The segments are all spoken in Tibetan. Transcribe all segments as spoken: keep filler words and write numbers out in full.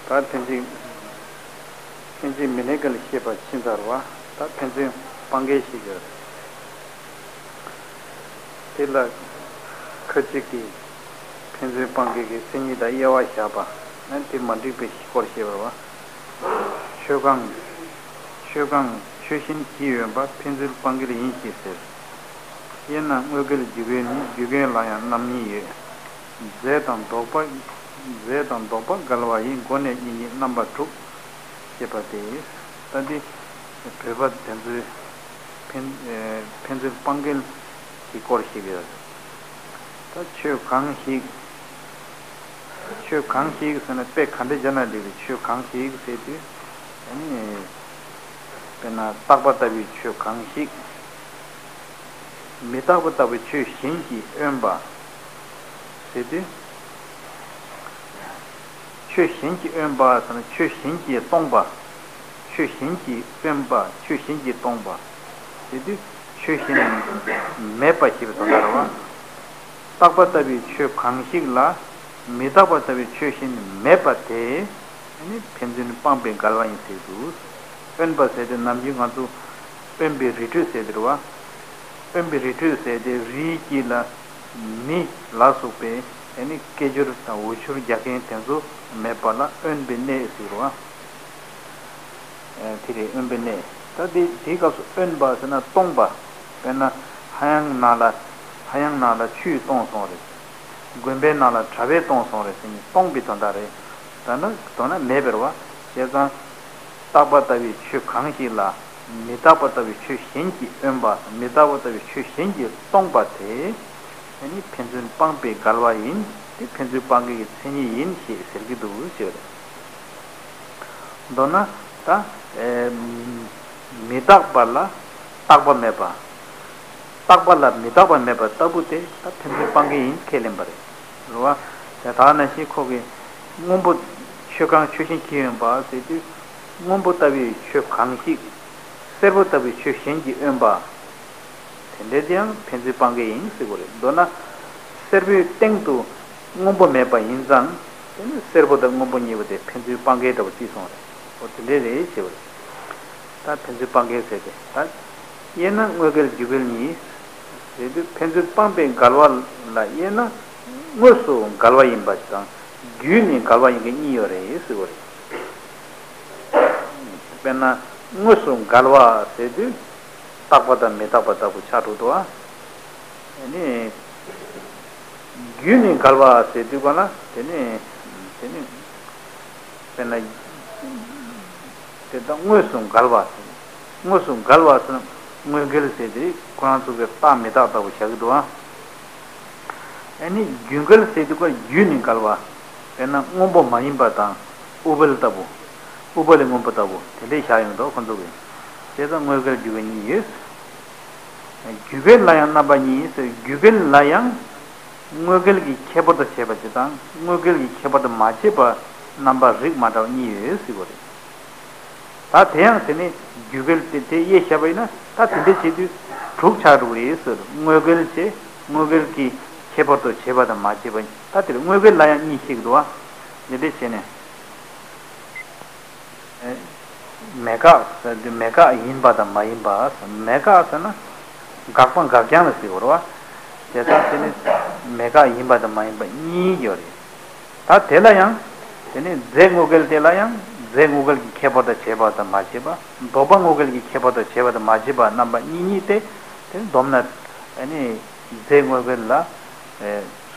ད་ལྷན་ཅིག་ལྷན་ཅིག་མི་གནས་འགལ་ཤེས་པ་ཕྱིན་ཚར་བ། ད་ཕན་ཚུན་སྤང་འགལ་ཞིག་ཡོད། དེ་ལ་ཁ་ཅིག་གིས་ཕན་ཚུན་སྤང་འགལ་གྱི་མཚན་ཉིད་དང་དབྱེ་བ་བཞག་པ་ན་དེ་མ་འགྲིག་པའི་སྐོར་བཤད་པ་རེད་བ། ཆོས་གང་། ཆོས་གང་ཆོས་གཞན་གྱི་ཡོན་པ་ཕན་ཚུན་སྤང་འགལ་ཡིན་ཞེས་ཟེར། དབྱེ་ན་དངོས་འགལ་རྒྱུ་འགལ་ནི་རྒྱུ་འགལ་ལ་ཡང་རྣམ་གཉིས་ཡོད། རྫས་དང་ལྡོག་པ། རྫས་དང་ལྡོག་པ་འགལ་བ་ཡི་སྒོ་ནས་ཡིན་གཉིས་རྣམ་པ་དྲུག་ཅེས་པ་སྟེ། ད་འདི་བོད་པ་དེ་ཚོའི་ཕན་ཕན་ཚུན་སྤང་འགལ་གྱི་སྐོར་ཞིག་ཡོད། ད་ཆོས་གང་ཞིག་ཆོས་གང་ཞིག་ཟེར་ན་དཔེ་ག་འདྲ་སྦྱར་ན་འགྲིག་རེད། ཆོས་གང་ཞིག་ཟེར་དུས་ཨ་ནི་དཔེར་ན་རྟག་པ་ལྟ་བུའི་ཆོས་གང་ཞིག་མི་རྟག་པ་ལྟ་བུའི་ཆོས་གཞན་གྱིས་དབེན་པ་ཟེར་དུས། ཆོས་གཞན་གྱིས་དབེན་པ་ཟེར་ན་ཆོས་གཞན་གྱིས་སྟོང་པ། ཆོས་གཞན་གྱིས་དབེན་པ་ཆོས་གཞན་གྱིས་སྟོང་པ་ཟེར་དུས་ཆོས་གཞན་མེད་པ་ཞེས་པའི་དོན་དག་རེད་བ། རྟག་པ་ལྟ་བུའི་ཆོས་གང་ཞིག་ལ་མི་རྟག་པ་ལྟ་བུའི་ཆོས་གཞན་མེད་པ་དེ་ནི་ཕན་ཚུན་སྤངས་པའི་འགལ་བ་ཡིན་ཟེར་དུས། དབེན་པ་ཟེར་དུས་ནམ་རྒྱུན་ང་ཚོ་དབེན་པའི་རི་ཁྲོད་ཟེར་དེ་རེད་བ། དབེན་པའི་རི་ཁྲོད་ཟེར་དེ་རིའི་དཀྱིལ་ལ་མི་ལ་སོགས་པའི་ཨ་ནི་སྐད་སྒྱུར་དང་འུར་སྒྱུར་རྒྱག་མཁན་དེ་ཚོ་མེད་པ་ལ་དབེན་པའི་གནས་ཟེར་བ། ཨ་དེ་རེད། དབེན་པའི་གནས། ད་དེ་དེའི་སྐབས་སུ་དབེན་པ་ཟེར་ན་སྟོང་པ། དཔེར་ན་ཧ་ཡང་ནང་ལ་ཧ་ཡང་ནང་ལ་ཆུས་སྟོང་སོང་རེད། དགོན་པའི་ནང་ལ་གྲྭ་པས་སྟོང་སོང་རེད་ཟེར་ནས་སྟོང་པའི་དོན་དག་རེད། ད་ནི་དོན་ན་མེད་པ་རེད་བ། བྱས་ཙང་། རྟག་པ་ལྟ་བུའི་ཆོས་གང་ཞིག་ལ་མི་རྟག་པ་ལྟ་བུའི་ཆོས་གཞན་གྱིས་དབེན་པ། མི་རྟག་པ་ལྟ་བུའི་ཆོས་གཞན་གྱིས་སྟོང་པ་དེ་ནི་ཕན་ཚུན་སྤངས་པའི་འགལ་བ་ཡིན། དེ་ཕན་ཚུན་སྤང་འགལ་གྱི་མཚན་ཉིད་ཡིན་ཞེས་ཟེར་གྱི་འདུག་ཅེས། མདོར་ན་ད་ཨེ་མི་རྟག་པ་ལ་རྟག་པ་མེད་པ། རྟག་པ་ལ་མི་རྟག་པ་མེད་པ་ལྟ་བུ་དེ་ད་ཕན་ཚུན་སྤང་འགལ་ཡིན་ཁས་ལེན་པ་རེད། རེད་བ། དེ་ད་ནང་བཞིན་ཁོ་གིས་སྔོན་པོ་ཆོས་གང་ཆོས་གཞན་གྱི་ཡོན་པ་ཟེར་དུས། སྔོན་པོ་ལྟ་བུའི་ཆོས་གང་ཞིག་སེར་པོ་ལྟ་བུའི་ཆོས་གཞན་གྱིས་དབེན་པ། དེ་འདྲའི་དེ་ཡང་ཕན་ཚུན་སྤང་འགལ་ཡིན་ཟེར་དགོས་རེད། མདོར་ན། སེར་པོའི་སྟེང་དུ་སྔོན་པོ་མེད་པ་ཡིན་ཙང་། དེ་ནི་སེར་པོ་དང་སྔོན་པོ་གཉིས་པོ་དེ་ཕན་ཚུན་སྤང་འགལ་འདྲ་བོ་བརྩིས་སོང་རེད། འོ་དེ་འདྲའི་རེད་ཞེས་པ་རེད། ད་ཕན་ཚུན་སྤང་འགལ་ཟེར་ཏེ་ད། དབྱེ་ན་དངོས་འགལ་རྒྱུ་འགལ་གཉིས། ཟེར་དུས་ཕན་ཚུན་སྤངས་པའི་འགལ་བ་ལ་དབྱེ་ན་དངོས་སུ་འགལ་བ་ཡིན་པ་དང་རྒྱུད་ནས་འགལ་བ་ཡིན་མཁན་གཉིས་ཡོད་རེད་ཟེར་བ་རེད། དཔེར་ན་དངོས་སུ་འགལ་བ་ཟེར་དུས་རྟག་པ་དང་མི་རྟག་པ་ལྟ་བུ་ཆགས་འགྲོ་འདུག་ཨ། དེ་ནས་རྒྱུད་ནས་འགལ་བ་ཟེར་དུས་ག་ལ་དེ་ནས་དེ་ནས་དཔེར་ན། དེ་དག་དངོས་སུ་འགལ་བ་ཟེར། དངོས་སུ་འགལ་བ་ཟེར་ན་དངོས་འགལ་ཟེར་དེ་ཁོ་རང་ཚོ་གི་རྟག་མི་རྟག་ལྟ་བུ་བཞག་གི་འདུག་ཨ། ཨ་ནི་རྒྱུད་འགལ་ཟེར་དུས་ཀ་རྒྱུད་ནས་འགལ་བ། དཔེར་ན་སྔོན་པོ་མ་ཡིན་པ་དང་ཨུཏྤལ་ལྟ་བུ། ཨུཏྤལ་ལས་སྔོན་པོ་ལྟ་བུ་དེ་འདྲས་བཞག་ཡོང་འདུག་ཁོ་ཚོ་གི། བྱས་ཙང་དངོས་འགལ་རྒྱུ་འགལ་གཉིས་ཡོད། རྒྱུ་འགལ་ལ་ཡང་རྣམ་པ་གཉིས་ཟེར། རྒྱུ་འགལ་ལ་ཡང་དངོས་འགལ་གྱི་ཁྱད་པར་དུ་བྱས་པ་གཅིག་དང་དངོས་འགལ་གྱི་ཁྱད་པར་དུ་མ་བྱས་པ་རྣམ་པ་རིགས་མ་འདྲ་བ་གཉིས་ཡོད་ཟེར་བ་རེད། ད་དེ་ཡང་དེ་ནི་རྒྱུ་འགལ་དེ་དེ་དབྱེ་བྱས་པ་ཡིན་ན་ད་དེ་འདྲ་བྱེད་དུས་དྲུག་ཆགས་འགྲོ་གི་རེད་ཟེར། དངོས་འགལ་བྱས། དངོས་འགལ་གྱི་ཁྱད་པར་དུ་བྱས་པ་དང་མ་བྱས་པ་ད་དེ་རེད། དངོས་འགལ་ལ་ཡང་གཉིས་ཤིག་འདུག་བ། དེ་འདྲ་བྱས་ནས། མེད་དགག་ཟེར་དུས་མེད་དགག་ཡིན་པ་དང་མ་ཡིན་པ། མེད་དགག་ཟེར་ན་དགག་པ་དགག་རྐྱང་ལ་ཟེར་བ་རེད་བ། དེ་ལྟར་དེ་ནི་མེད་དགག་ཡིན་པ་དང་མ་ཡིན་པ་གཉིས་ཡོད་རེད། ད་དེ་ལ་ཡང་དེ་ནི་རྫས་དངོས་འགལ་དེ་ལ་ཡང་རྫས་དངོས་འགལ་གྱི་ཁྱད་པར་དུ་བྱས་པ་དང་མ་བྱས་པ། ལྡོག་པ་དངོས་འགལ་གྱི་ཁྱད་པར་དུ་བྱས་པ་དང་མ་བྱས་པ་རྣམ་པ་གཉིས་གཉིས་ཏེ། དེ་ནི་བསྡོམས་ན་ནི་རྫས་དངོས་འགལ་ལ་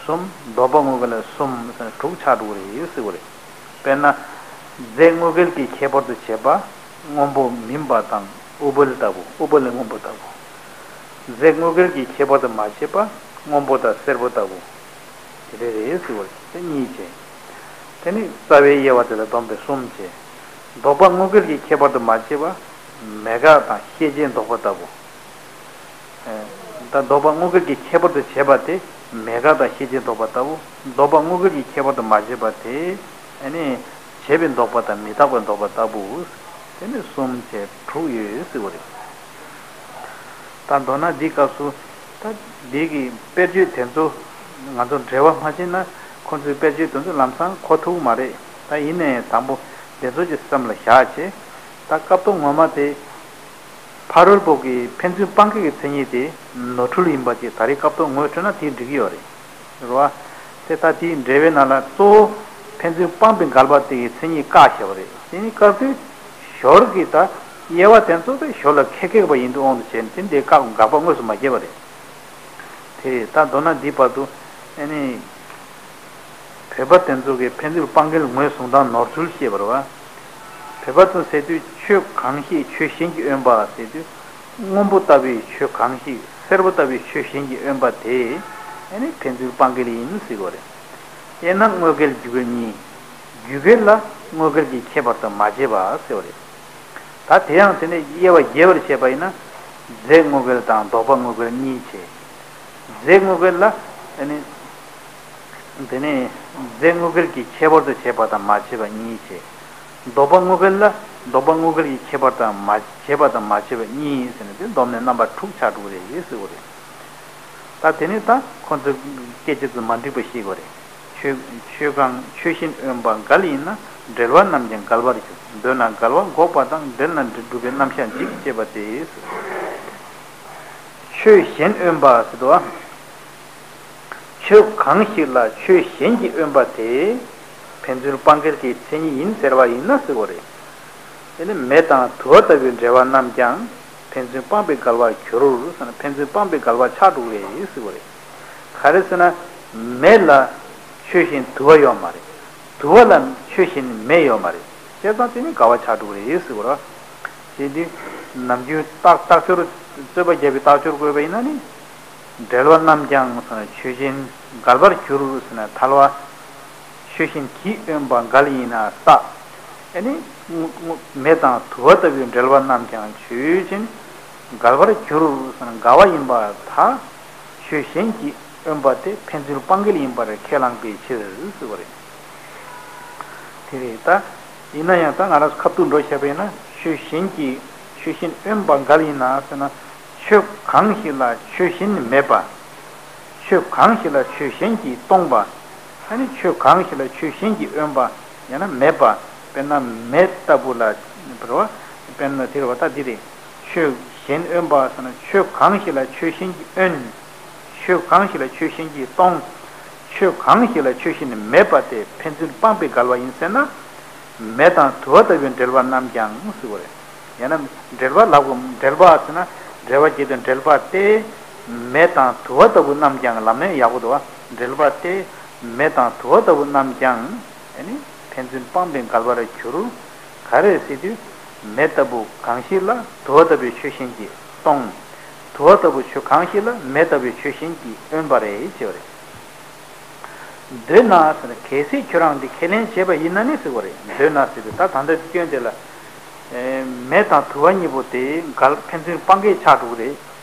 གསུམ། ལྡོག་པ་དངོས་འགལ་ལ་གསུམ་ཟེར་ན་དྲུག་ཆགས་འགྲོ་གི་རེད་ཟེར་བ་རེད། དཔེར་ན། རྫས་དངོས་འགལ་གྱི་ཁྱད་པར་དུ་བྱས་པ་སྔོན་པོ་མིན་པ་དང་ཨུཏྤལ་ལྟ་བུ། ཨུཏྤལ་ལས་སྔོན་པོ་ལྟ་བུ། རྫས་དངོས་འགལ་གྱི་ཁྱད་པར་དུ་མ་བྱས་པ་སྔོན་པོ་དང་སེར་པོ་ལྟ་བུ། དེ་འདྲ་རེད་ཟེར་བ་རེད། དེ་གཉིས་བྱས། དེ་ནི་རྩ་བའི་དབྱེ་བ་དེ་ལ་བསྡོམས་པས་གསུམ་བྱས། ལྡོག་པ་དངོས་འགལ་གྱི་ཁྱད་པར་དུ་མ་བྱས་པ། མེད་དགག་དང་ཤེས་བྱའི་ལྡོག་པ་ལྟ་བུ། ད་ལྡོག་པ་དངོས་འགལ་གྱི་ཁྱད་པར་དུ་བྱས་པ་དེ་མེད་དགག་དང་ཤེས་བྱའི་ལྡོག་པ་ལྟ་བུ། ལྡོག་པ་དངོས་འགལ་གྱི་ཁྱད་པར་དུ་མ་བྱས་པ་དེ་ཨ་ནི་བྱས་པའི་ལྡོག་པ་དང་མི་རྟག་པའི་ལྡོག་པ་ལྟ་བུ། དེ་ནི་གསུམ་བྱས་དྲུག་ཡོད་ཟེར་བ་རེད། ད་མདོར་ན་འདིའི་སྐབས་སུ་ད་འདི་གི་དཔེར་བརྗོད་དེ་ཚོ་ང་ཚོ་འགྲེལ་བ་མ་བྱས་ན་ཁོ་ཚོའི་དཔེར་བརྗོད་དེ་ཚོ་ལམ་སང་གོ་ཐུབ་ཀྱི་མ་རེད། ད་ཡིན་ནའི་དང་པོ་དེ་ཚོ་ཅིག་སེམས་ལ་བཞག་བྱས། ད་སྐབས་ཐོག་ངོ་མ་དེ་ཕ་རོལ་པོ་གི་ཕན་ཚུན་སྤང་གི་གི་མཚན་ཉིད་དེ་ནོར་འཁྲུལ་ཡིན་པ་ཅིག་ད་རེས་སྐབས་ཐོག་ངོས་འཕྲོད་ན་དེ་འགྲིག་གི་ཡོད་རེད། རེད་བ། དེ་ད་དེའི་འགྲེལ་པའི་ནང་ལ་གཙོ་བོ་ཕན་ཚུན་སྤངས་པའི་འགལ་བ་དེ་གི་མཚན་ཉིད་བཀག་བྱས་པ་རེད། དེ་ནི་སྐབས་དེ་ཞོར་གྱི་ད་དབྱེ་བ་དེ་ཚོ་དེ་ཞོར་ལ་ཁེགས་ཁེགས་པ་ཡིན་དུས་དབང་དུ་བྱས་ནས་དེ་འདྲའི་བཀག་འགག་པ་དངོས་སུ་མ་སྐྱེས་པ་རེད། དེ་རེད། ད་མདོར་ན་འདིའི་བར་དུ་ཨ་ནི་བོད་པ་དེ་ཚོ་གིས་ཕན་ཚུན་སྤང་འགལ་ངོས་བཟུང་སྟངས་ནོར་འཁྲུལ་བཤད་པ་རེད་བ། བོད་པ་ཚོས་ཟེར་དུས་ཆོས་གང་ཞིག་ཆོས་གཞན་གྱིས་དབེན་པ་ཟེར་དུས། སྔོན་པོ་ལྟ་བུའི་ཆོས་གང་ཞིག་སེར་པོ་ལྟ་བུའི་ཆོས་གཞན་གྱིས་དབེན་པ་དེ་ཨ་ནི་ཕན་ཚུན་སྤང་འགལ་ཡིན་ཟེར་བ་རེད། དབྱེ་ན་དངོས་འགལ་རྒྱུ་འགལ་གཉིས། རྒྱུ་འགལ་ལ་དངོས་འགལ་གྱི་ཁྱད་པར་དུ་མ་བྱས་པ་ཟེར་བ་རེད། ད་དེ་ཡང་དེ་ནས་དབྱེ་བ་རྒྱས་པར་བཤད་པ་ཡིན་ན། རྫས་དངོས་འགལ་དང་ལྡོག་པ་དངོས་འགལ་གཉིས་བྱས། རྫས་དངོས་འགལ་ལ་ཨ་ནི། དེ་ནས་རྫས་དངོས་འགལ་གྱི་ཁྱད་པར་དུ་བྱས་པ་དང་མ་བྱས་པ་གཉིས་བྱས། ལྡོག་པ་དངོས་འགལ་ལ་ལྡོག་པ་དངོས་འགལ་གྱི་ཁྱད་པར་དང་མ་བྱས་པ་དང་མ་བྱས་པ་གཉིས་ཟེར་ནས་དེ་བསྡོམས་ནས་རྣམ་པ་དྲུག་ཆགས་འགྲོ་གི་རེད་ཟེར་བ་རེད། ད་དེ་ནས་ད་ཁོ་ཚོའི་སྐད་ཆ་ཚོ་མ་འགྲིག་པ་ཤེས་དགོས་རེད། ཆོས་ཆོས་གང་ཆོས་གཞན་དབེན་པ་འགལ་ཡིན་ན། འབྲེལ་བ་རྣམས་ཀྱང་འགལ་བར་འགྱུར། འདོད་ན་འགལ་བ་འགོག་པ་དང་། འབྲེལ་ན་སྒྲུབ་པའི་རྣམ་གཞག་འཇིག་ཅེས་པ་སྟེ། ཆོས་གཞན་དབེན་པ་ཟེར་དུས། ཆོས་གང་ཞིག་ལ་ཆོས་གཞན་གྱིས་དབེན་པ་དེ་ཕན་ཚུན་སྤང་འགལ་གྱི་མཚན་ཉིད་ཡིན་ཟེར་བ་ཡིན་ན་ཟེར་བ་རེད། དེ་ནི་མེ་དང་དུ་བ་ལྟ་བུའི་འབྲེལ་བ་རྣམས་ཀྱང་ཕན་ཚུན་སྤངས་པའི་འགལ་བར་འགྱུར་ཟེར་ན། ཕན་ཚུན་སྤངས་པའི་འགལ་བ་ཆགས་འགྲོ་གི་རེད་ཟེར་བ་རེད། ག་རེ་ཟེར་ན། མེ་ལ་ཆོས་གཞན་དུ་བ་ཡོད་མ་རེད། དུ་བ་ལ་ཆོས་གཞན་མེ་ཡོད་མ་རེད། བྱས་ཙང་དེ་ནི་འགལ་བ་ཆགས་འགྲོ་གི་རེད་ཟེར་བ་རེད། བྱས་དུས་ནམ་རྒྱུན་རྟགས་རྟགས་སྦྱོར་རྩོད་པ་བརྒྱབ་པའི་རྟགས་སྦྱོར་བཀོད་པ་ཡིན་ན་ནི། འབྲེལ་བ་རྣམས་ཀྱང་ཟེར་ན་ཆོས་གཞན་འགལ་བར་འགྱུར་ཟེར་ན། ཐལ་བ་ཆོས་གཞན་གྱིས་དབེན་པ་འགལ་ཡིན་ན་རྟགས། ཨ་ནི་མེ་དང་དུ་བ་ལྟ་བུའི་འབྲེལ་བ་རྣམས་ཀྱང་ཆོས་ཅན་འགལ་བར་འགྱུར་ཟེར་ན། འགལ་བ་ཡིན་པར་ཐལ། ཆོས་གཞན་གྱིས་དབེན་པ་དེ་ཕན་ཚུན་སྤང་འགལ་ཡིན་པར་ཁས་བླངས་པའི་ཕྱིར་ཟེར་བ་རེད། དེ་རེད་ད། ཡིན་ན་ཡང་ད་ང་རང་ཚོ་ཁ་ཐུག་འགྲོ་བྱས་པ་ཡིན་ན། ཆོས་གཞན་གྱིས་ཆོས་གཞན་དབེན་པ་འགལ་ཡིན་ན་ཟེར་ན། ཆོས་གང་ཞིག་ལ་ཆོས་གཞན་མེད་པ། ཆོས་གང་ཞིག་ལ་ཆོས་གཞན་གྱིས་སྟོང་པ། ཨ་ནི་ཆོས་གང་ཞིག་ལ་ཆོས་གཞན་གྱིས་དབེན་པ། ཡང་ན་མེད་པ། དཔེར་ན་མེ་ལྟ་བུ་ལ་རེད་བ། དཔེར་ན་དེ་རེད་བ། ད་འདི་རེད། ཆོས་གཞན་དབེན་པ་ཟེར་ན། ཆོས་གང་ཞིག་ལ་ཆོས་གཞན་གྱིས་དབེན། ཆོས་གང་ཞིག་ལ་ཆོས་གཞན་གྱིས་སྟོང་། ཆོས་གང་ཞིག་ལ་ཆོས་གཞན་མེད་པ་དེ་ཕན་ཚུན་སྤངས་པའི་འགལ་བ་ཡིན་ཟེར་ན། མེ་དང་དུ་བ་ལྟ་བུའི་འབྲེལ་བ་རྣམས་ཀྱང་ཟེར་བ་རེད། ཡང་ན་འབྲེལ་བ་ལབ་དགོས། འབྲེལ་བ་ཟེར་ན་འབྲེལ་བ་བྱེད་དུས་འབྲེལ་བ་སྟེ། མེ་དང་དུ་བ་ལྟ་བུ་རྣམས་ཀྱང་ལབ་ན་ཡག་པོ་འདུག་བ། འབྲེལ་བ་སྟེ། མེ་དང་དུ་བ་ལྟ་བུ་རྣམས་ཀྱང་ཨ་ནི་ཕན་ཚུན་སྤངས་པའི་འགལ་བར་འགྱུར། ག་རེ་ཟེར་དུས། མེ་ལྟ་བུ་གང་ཞིག་ལ་དུ་བ་ལྟ་བུའི་ཆོས་གཞན་གྱིས་སྟོང་། དུ་བ་ལྟ་བུ་ཆོས་གང་ཞིག་ལ་མེ་ལྟ་བུའི་ཆོས་གཞན་གྱིས་དབེན་པ་རེད་ཅེས་པ་རེད། འདོད་ན་ཟེར་ན། གལ་སྲིད་ཁྱོད་རང་འདི་ཁས་ལེན་བྱས་པ་ཡིན་ན་ནི་ཟེར་བ་རེད། འདོད་ན་ཟེར་དུས་ད་ད་ལྟ་སྐྱོན་དེ་ལ། ཨེ། མེ་དང་དུ་བ་གཉིས་པོ་དེ་འགལ་ཕན་ཚུན་སྤང་འགལ་ཆགས་འགྲོ་གི་རེད།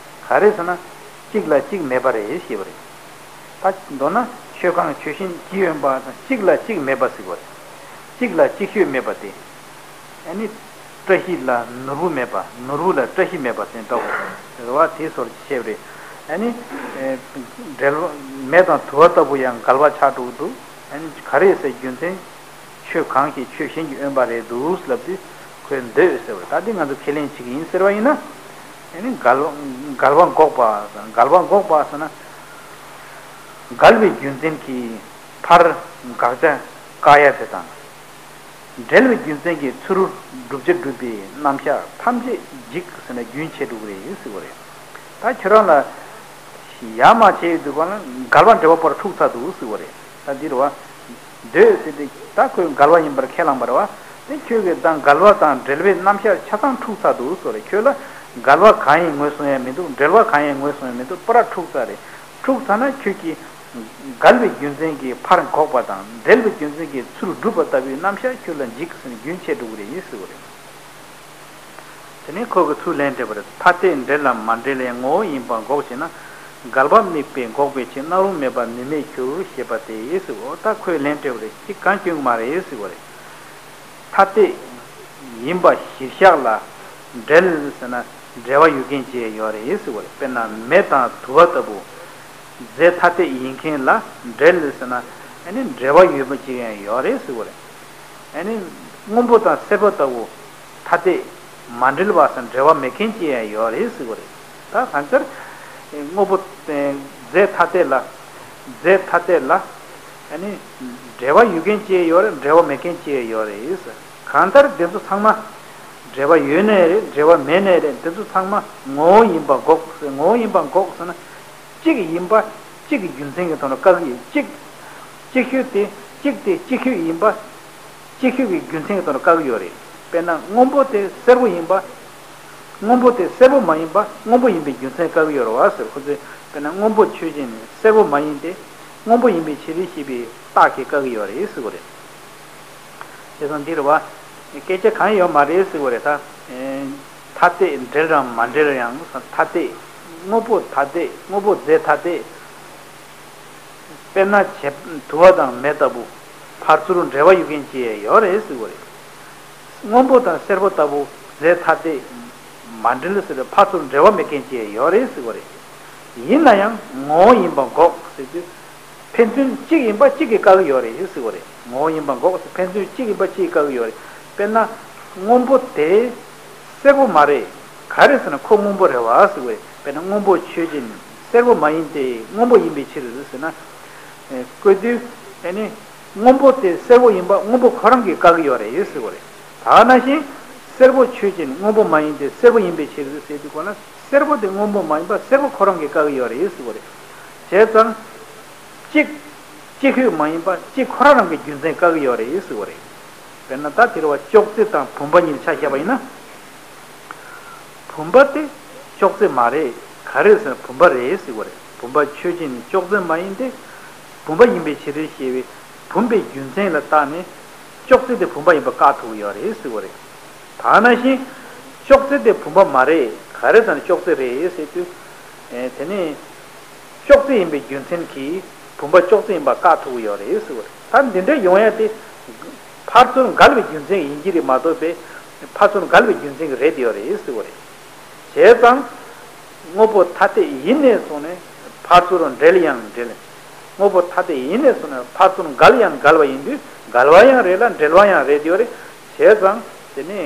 ག་རེ་ཟེར་ན། གཅིག་ལ་གཅིག་མེད་པ་རེད་ཞེས་པ་རེད། ད་མདོར་ན་ཆོས་གང་ཆོས་གཞན་གྱིས་དབེན་པ་དང་། གཅིག་ལ་གཅིག་མེད་པ་ཟེར་བ་རེད། གཅིག་ལ་གཅིག་ཤོས་མེད་པ་དེ། ཨ་ནི་བཀྲ་ཤིས་ལ་ནོར་བུ་མེད་པ། ནོར་བུ་ལ་བཀྲ་ཤིས་མེད་པ་ཟེར་ལྟ་བུ་རེད་བ། དེ་སོར་བཤད་པ་རེད། ཨ་ནི་ཨེ། འབྲེལ་བ་མེ་དང་དུ་བ་ལྟ་བུ་ཡང་འགལ་བ་ཆགས་འགྲོ་གི་འདུག་ཨ་ནི་ག་རེ་ཟེར། རྒྱུ་མཚན་ཆོས་གང་ཞིག་ཆོས་གཞན་གྱིས་དབེན་པ་རེད་འདུག་ལབ་དུས་ཁོས་འདོད་ཟེར་བ་རེད། ད་འདི་ང་ཚོ་ཁས་ལེན་བྱེད་ཀྱི་ཡིན་ཟེར་བ་ཡིན་ན། ཨ་ནི་འགལ་འགལ་བ་འགོག་པ། འགལ་བ་འགོག་པ་ཟེར་ན། འགལ་བའི་རྒྱུ་མཚན་གྱིས་ཕར་དགག་བྱ་བཀག་ཡ་དེ་དང་། འབྲེལ་བའི་རྒྱུ་མཚན་གྱིས་ཚུར་བསྒྲུབ་བྱ་སྒྲུབ་པའི་རྣམ་གཞག་ཐམས་ཅད་འཇིག་ཟེར་ན་རྒྱུན་ཆད་འགྲོ་གི་རེད་ཟེར་བ་རེད། ད་ཁྱོད་རང་ལ་ཡ་མ་བྱས་ཡོད་དུས་གང་ལ་འགལ་བ་འབྲེལ་བ་པོར་འཁྲུག་ཚར་འདུག་ཟེར་བ་རེད། ད་འདི་རེད་བ། འདོད་ཟེར་དེ་ད་ཁོས་འགལ་བ་ཡིན་པར་ཁས་བླངས་པ་རེད་བ། དེ་ཁྱོད་ཀྱིས་ད་འགལ་བ་དང་འབྲེལ་བའི་རྣམ་གཞག་ཆ་ཚང་འཁྲུག་ཚར་འདུག་ཟེར་བ་རེད། ཁྱོད་ལ་འགལ་བ་གང་ཡིན་ངོས་བཟུང་ཡ་མི་འདུག་འབྲེལ་བ་གང་ཡིན་ངོས་བཟུང་ཡ་མི་འདུག་པུ་ར་འཁྲུག་ཚར་རེད། འཁྲུག་ཚར་ན་ཁྱོད་ཀྱིས་འགལ་བའི་རྒྱུ་མཚན་གྱིས་ཕར་འགོག་པ་དང་། འབྲེལ་བའི་རྒྱུ་མཚན་གྱིས་ཚུར་སྒྲུབ་པ་ལྟ་བུའི་རྣམ་གཞག་ཁྱོད་ལ་འཇིག་ཟེར་ནས་རྒྱུན་ཆད་འགྲོ་གི་རེད་ཟེར་བ་རེད། དེ་ནས་ཁོ་གིས་ཚུར་ལན་སྤྲད་པ་རེད། ཐ་དད་འབྲེལ་ལ་མ་འབྲེལ་བའི་ངོ་བོ་ཡིན་པ་འགོག་ཅེ་ན། འགལ་བ་དམིགས་པས་འགོག་པའི་ཕྱིར། སྣང་རུང་མེད་པར་ནུས་མེད་འགྱུར་ཞེས་པ་སྟེ་ཟེར་བ། ད་ཁོས་ལན་སྤྲད་པ་རེད། ཅིག་གང་སྐྱོན་མ་རེད་ཟེར་བ་རེད། ཐ་དད་ཡིན་པ་གཞིར་བཞག་ལ་འབྲེལ་ཟེར་ན་འབྲེལ་བ་ཡོད་མཁན་ཅིག་ཡང་ཡོད་རེད་ཟེར་བ་རེད། དཔེར་ན་མེ་དང་དུ་བ་ལྟ་བུ་རྫས་ཐ་དད་ཡིན་མཁན་ལ་འབྲེལ་ཟེར་ན་ཨ་ནི་འབྲེལ་བ་ཡོད་པ་ཅིག་ཡང་ཡོད་རེད་ཟེར་བ་རེད། ཨ་ནི་སྔོན་པོ་དང་སེར་པོ་ལྟ་བུ་ཐ་དད་མ་འབྲེལ་བ་སམ་འབྲེལ་བ་མེད་མཁན་ཅིག་ཡང་ཡོད་རེད་ཟེར་གྱི་ཡོད་རེད། ད་གང་ལྟར་སྔོན་པོ་རྫས་ཐ་དད་ལ་རྫས་ཐ་དད་ལ་ཨ་ནི་འབྲེལ་བ་ཡོད་མཁན་ཅིག་ཡང་ཡོད་རེད། འབྲེལ་བ་མེད་མཁན་ཅིག་ཡང་ཡོད་རེད་ཟེར། གང་ལྟར་འདི་ཚོ་ཚང་མ་འབྲེལ་བ་ཡོད་ནའི་རེད། འབྲེལ་བ་མེད་ནའི་རེད། འདི་ཚོ་ཚང་མ་ངོ་བོ་ཡིན་པ་འགོག་ཟེར། ངོ་བོ་ཡིན་པ་འགོག་ཟེར་ན། གཅིག་ཡིན་པ་གཅིག་གི་རྒྱུ་མཚན་གྱི་ཐོག་ནས་བཀག་གི་ཡོད། གཅིག་གཅིག་ཤོས་དེ་གཅིག་དེ་གཅིག་ཤོས་ཡིན་པ། གཅིག་ཤོས་ཀྱི་རྒྱུ་མཚན་གྱི་ཐོག་ནས་བཀག་གི་ཡོད་རེད། དཔེར་ན་སྔོན་པོ་དེ་སེར་པོ་ཡིན་པ། སྔོན་པོ་དེ་སེར་པོ་མ་ཡིན་པ་སྔོན་པོ་ཡིན་པའི་རྒྱུ་མཚན་བཀག་གི་ཡོད་རེད་བ་ཟེར། ཁོ་ཚོས་དཔེར་ན་སྔོན་པོ་ཆོས་ཅན་ནི་སེར་པོ་མ་ཡིན་ཏེ། སྔོན་པོ་ཡིན་པའི་ཕྱིར་ཞེས་པའི་རྟགས་ཀྱིས་བཀག་གི་ཡོད་རེད་ཟེར་གྱི་རེད། བྱས་ཙང་འདི་རེད་བ། སྐད་ཆ་གང་ཡང་ཡོད་མ་རེད་ཟེར་གྱི་རེད་ད། ཐ་དད་འབྲེལ་རམ་མ་འབྲེལ་ཡང་ཐ་དད། སྔོན་པོ་ཐ་དད། སྔོན་པོ་རྫས་ཐ་དད། དཔེར་ན་བྱེད་དུ་བ་དང་མེ་ལྟ་བུ། ཕར་ཚུར་འབྲེལ་བ་ཡོད་མཁན་ཅིག་ཡོད་རེད་ཟེར་གྱི་རེད། སྔོན་པོ་དང་སེར་པོ་ལྟ་བུ་རྫས་ཐ་དད་མ་འབྲེལ་ཟེར་ཕར་ཚུར་འབྲེལ་བ་མེད་མཁན་ཅིག་ཡོད་རེད་ཟེར་གྱི་རེད། ཡིན་ན་ཡང་ངོ་བོ་ཡིན་པ་འགོག་ཟེར་དུས། ཕན་ཚུན་གཅིག་ཡིན་པ་གཅིག་གིས་བཀག་གི་ཡོད་རེད་ཟེར་གྱི་རེད། ངོ་བོ་ཡིན་པ་འགོག་ཟེར་ཕན་ཚུན་གཅིག་ཡིན་པ་གཅིག་གིས་བཀག་གི་ཡོད་རེད། དཔེར་ན་སྔོན་པོ་དེ་སེར་པོ་མ་རེད། ག་རེ་ཟེར་ན་ཁོ་སྔོན་པོ་རེད་བ་ཟེར་གྱི་རེད། དཔེར་ན་སྔོན་པོ་ཆོས་ཅན། སེར་པོ་མ་ཡིན་ཏེ། སྔོན་པོ་ཡིན་པའི་ཕྱིར་ཟེར་ན། ཨེ། བཀོད་དུས་ཨ་ནི་སྔོན་པོ་དེ་སེར་པོ་ཡིན་པ་སྔོན་པོ་ཁོ་རང་གིས་བཀག་གི་ཡོད་རེད་ཟེར་གྱི་རེད། ད་ནང་བཞིན་སེར་པོ་ཆོས་ཅན། སྔོན་པོ་མ་ཡིན་ཏེ། སེར་པོ་ཡིན་པའི་ཕྱིར་ཟེར་དུས་གོ་ན་སེར་པོ་དེ་སྔོན་པོ་མ་ཡིན་པ་སེར་པོ་ཁོ་རང་གིས་བཀག་གི་ཡོད་རེད་ཟེར་གྱི་རེད། བྱས་ཙང་གཅིག་གཅིག་ཤོས་མ་ཡིན་པ་གཅིག་ཁོ་རང་རང་གི་རྒྱུ་མཚན་བཀག་གི་ཡོད་རེད་ཟེར་གྱི་རེད། དཔེར་ན་ད་དེ་རེད་བ། ཅོག་ཙེ་དང་བུམ་པ་གཉིས་ཆ་བཞག་པ་ཡིན་ན། བུམ་པ་དེ་ཅོག་ཙེ་མ་རེད། ག་རེ་ཟེར་ན་བུམ་པ་རེད་ཟེར་གྱི་རེད། བུམ་པ་ཆོས་ཅན་ནི་ཅོག་ཙེ་མ་ཡིན་ཏེ། བུམ་པ་ཡིན་པའི་ཕྱིར་ཞེས་པའི་བུམ་པའི་རྒྱུ་མཚན་ལ་བརྟགས་ནས་ཅོག་ཙེ་དེ་བུམ་པ་ཡིན་པ་བཀག་ཐུབ་ཀྱི་ཡོད་རེད་ཟེར་གྱི་རེད། ད་ནང་བཞིན་ཅོག་ཙེ་དེ་བུམ་པ་མ་རེད། ག་རེ་ཟེར་ན་ཅོག་ཙེ་རེད་ཟེར་དུས། ཨེ། དེ་ནི། ཅོག་ཙེ་ཡིན་པའི་རྒྱུ་མཚན་གྱིས་བུམ་པ་ཅོག་ཙེ་ཡིན་པ་བཀག་ཐུབ་ཀྱི་ཡོད་རེད་ཟེར་བ་རེད། ད་འདི་འདྲ་ཡོང་ཡ་དེ་ཕར་ཚུར་འགལ་བའི་རྒྱུ་མཚན་ཡིན་གྱི་རེད་མ་གཏོགས་པའི་ཕར་ཚུར་འགལ་བའི་རྒྱུ་མཚན་གྱིས་རེད་ཡོད་རེད་ཟེར་བ་རེད། བྱས་ཙང་སྔོན་པོ་ཐ་དད་ཡིན་ནས་བཟུང་ནས་ཕར་ཚུར་འབྲེལ་ཡང་འབྲེལ། སྔོན་པོ་ཐ་དད་ཡིན་ནས་བཟུང་ནས་ཕར་ཚུར་འགལ་ཡང་འགལ་བ་ཡིན་དུས་འགལ་བ་ཡང་རེད་ལ་འབྲེལ་བ་ཡང་རེད་ཡོད་རེད། བྱས་ཙང་དེ་ནི།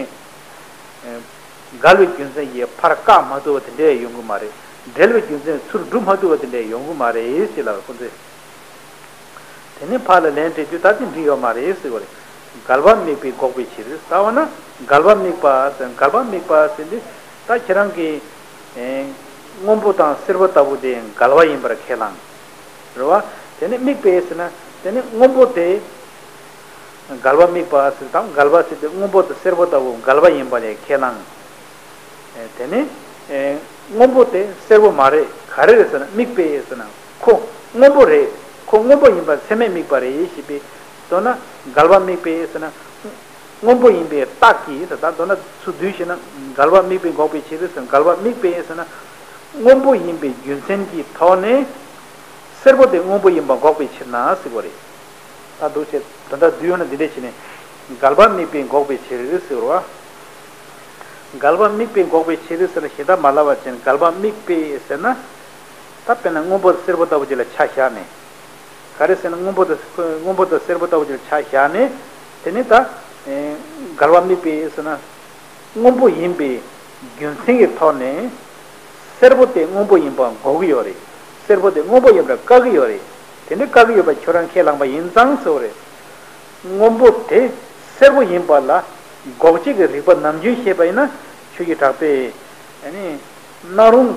འགལ་བའི་རྒྱུ་མཚན་གྱིས་ཕར་བཀག་མ་ཐུབ་པ་དེ་འདྲ་ཡོང་གི་མ་རེད། འབྲེལ་བའི་རྒྱུ་མཚན་ཚུར་སྒྲུབ་མ་ཐུབ་པ་དེ་འདྲ་ཡོང་གི་མ་རེད་ཟེར་ལ་ཁོ་ཚོས། དེ་ནས་ཕར་ལ་ལན་སྤྲད་དུས་ད་དེ་འགྲིག་ཡོད་མ་རེད་ཟེར་བ་རེད། འགལ་བ་དམིགས་པས་འགོག་པའི་ཕྱིར། ད་འོ་ན་འགལ་བ་དམིགས་པ་ཟེར། འགལ་བ་དམིགས་པ་ཟེར་དུས་ད་ཁྱེད་རང་གིས་སྔོན་པོ་དང་སེར་པོ་ལྟ་བུ་དེ་འགལ་བ་ཡིན་པར་ཁས་བླངས། རེད་བ། དེ་ནས་དམིགས་པས་ཟེར་ན་དེ་ནི་སྔོན་པོ་དེ། འགལ་བ་དམིགས་པ་ཟེར་དང་འགལ་བ་ཟེར་དུས་སྔོན་པོ་དང་སེར་པོ་ལྟ་བུ་འགལ་བ་ཡིན་པ་ལས་ཁས་བླངས། དེ་ནི། སྔོན་པོ་དེ་སེར་པོ་མ་རེད། ག་རེ་རེད་ཟེར་ན་དམིགས་པས་ཟེར་ན་ཁོ་སྔོན་པོ་རེད། ཁོ་སྔོན་པོ་ཡིན་པ་ཚད་མས་དམིགས་པ་རེད་ཞེས་པའི་མདོར་ན་འགལ་བ་དམིགས་པས་ཟེར་ན། སྔོན་པོ་ཡིན་པའི་རྟགས་ཀྱིས་ཟེར་ད་མདོར་ན་ཚུར་བསྡུས་ཤེ་ན་འགལ་བ་དམིགས་པས་འགོག་པའི་ཕྱིར་ཟེར། འགལ་བ་དམིགས་པས་ཟེར་ན། སྔོན་པོ་ཡིན་པའི་རྒྱུ་མཚན་གྱི་ཐོག་ནས་སེར་པོ་དེ་སྔོན་པོ་ཡིན་པ་འགོག་པའི་ཕྱིར་ན་ཟེར་བ་རེད། ད་འདུག་བྱས་དོན་དག་བསྡུས་ཡོང་ན་འདི་འདྲས་བྱས་ནས། འགལ་བ་དམིགས་པས་འགོག་པའི་ཕྱིར་ཟེར་བ། འགལ་བ་དམིགས་པས་འགོག་པའི་ཕྱིར་ཟེར་ན་གཞན་དག་མ་ལབ་པ་ཅན་འགལ་བ་དམིགས་པས་ཟེར་ན། ད་དཔེར་ན་སྔོན་པོ་སེར་པོ་ལྟ་བུ་ཅིག་ལ་ཆ་བཞག་ནས། ག་རེ་ཟེར་ན་སྔོན་པོ་དང་སྔོན་པོ་དང་སེར་པོ་ལྟ་བུ་ཅིག་ལ་ཆ་བཞག་ནས། དེ་ནི་ད། འགལ་བ་དམིགས་པས་ཟེར་ན། སྔོན་པོ་ཡིན་པའི་རྒྱུ་མཚན་གྱི་ཐོག་ནས་སེར་པོ་དེ་སྔོན་པོ་ཡིན་པ་འགོག་གི་ཡོད་རེད། སེར་པོ་དེ་སྔོན་པོ་ཡིན་པར་བཀག་གི་ཡོད་རེད། དེ་འདྲ་བཀག་གི་ཡོད་པ་ཁྱོད་རང་ཁས་བླངས་པ་ཡིན་ཙང་ཟེར་བ་རེད། སྔོན་པོ་དེ་སེར་པོ་ཡིན་པ་ལ་འགོག་བྱེད་ཀྱི་རིགས་པ་ནམ་རྒྱུན་བཤད་པ་ཡིན་ན་ཆོས་ཀྱི་གྲགས་པས་ཨ་ནི་སྣང་རུང་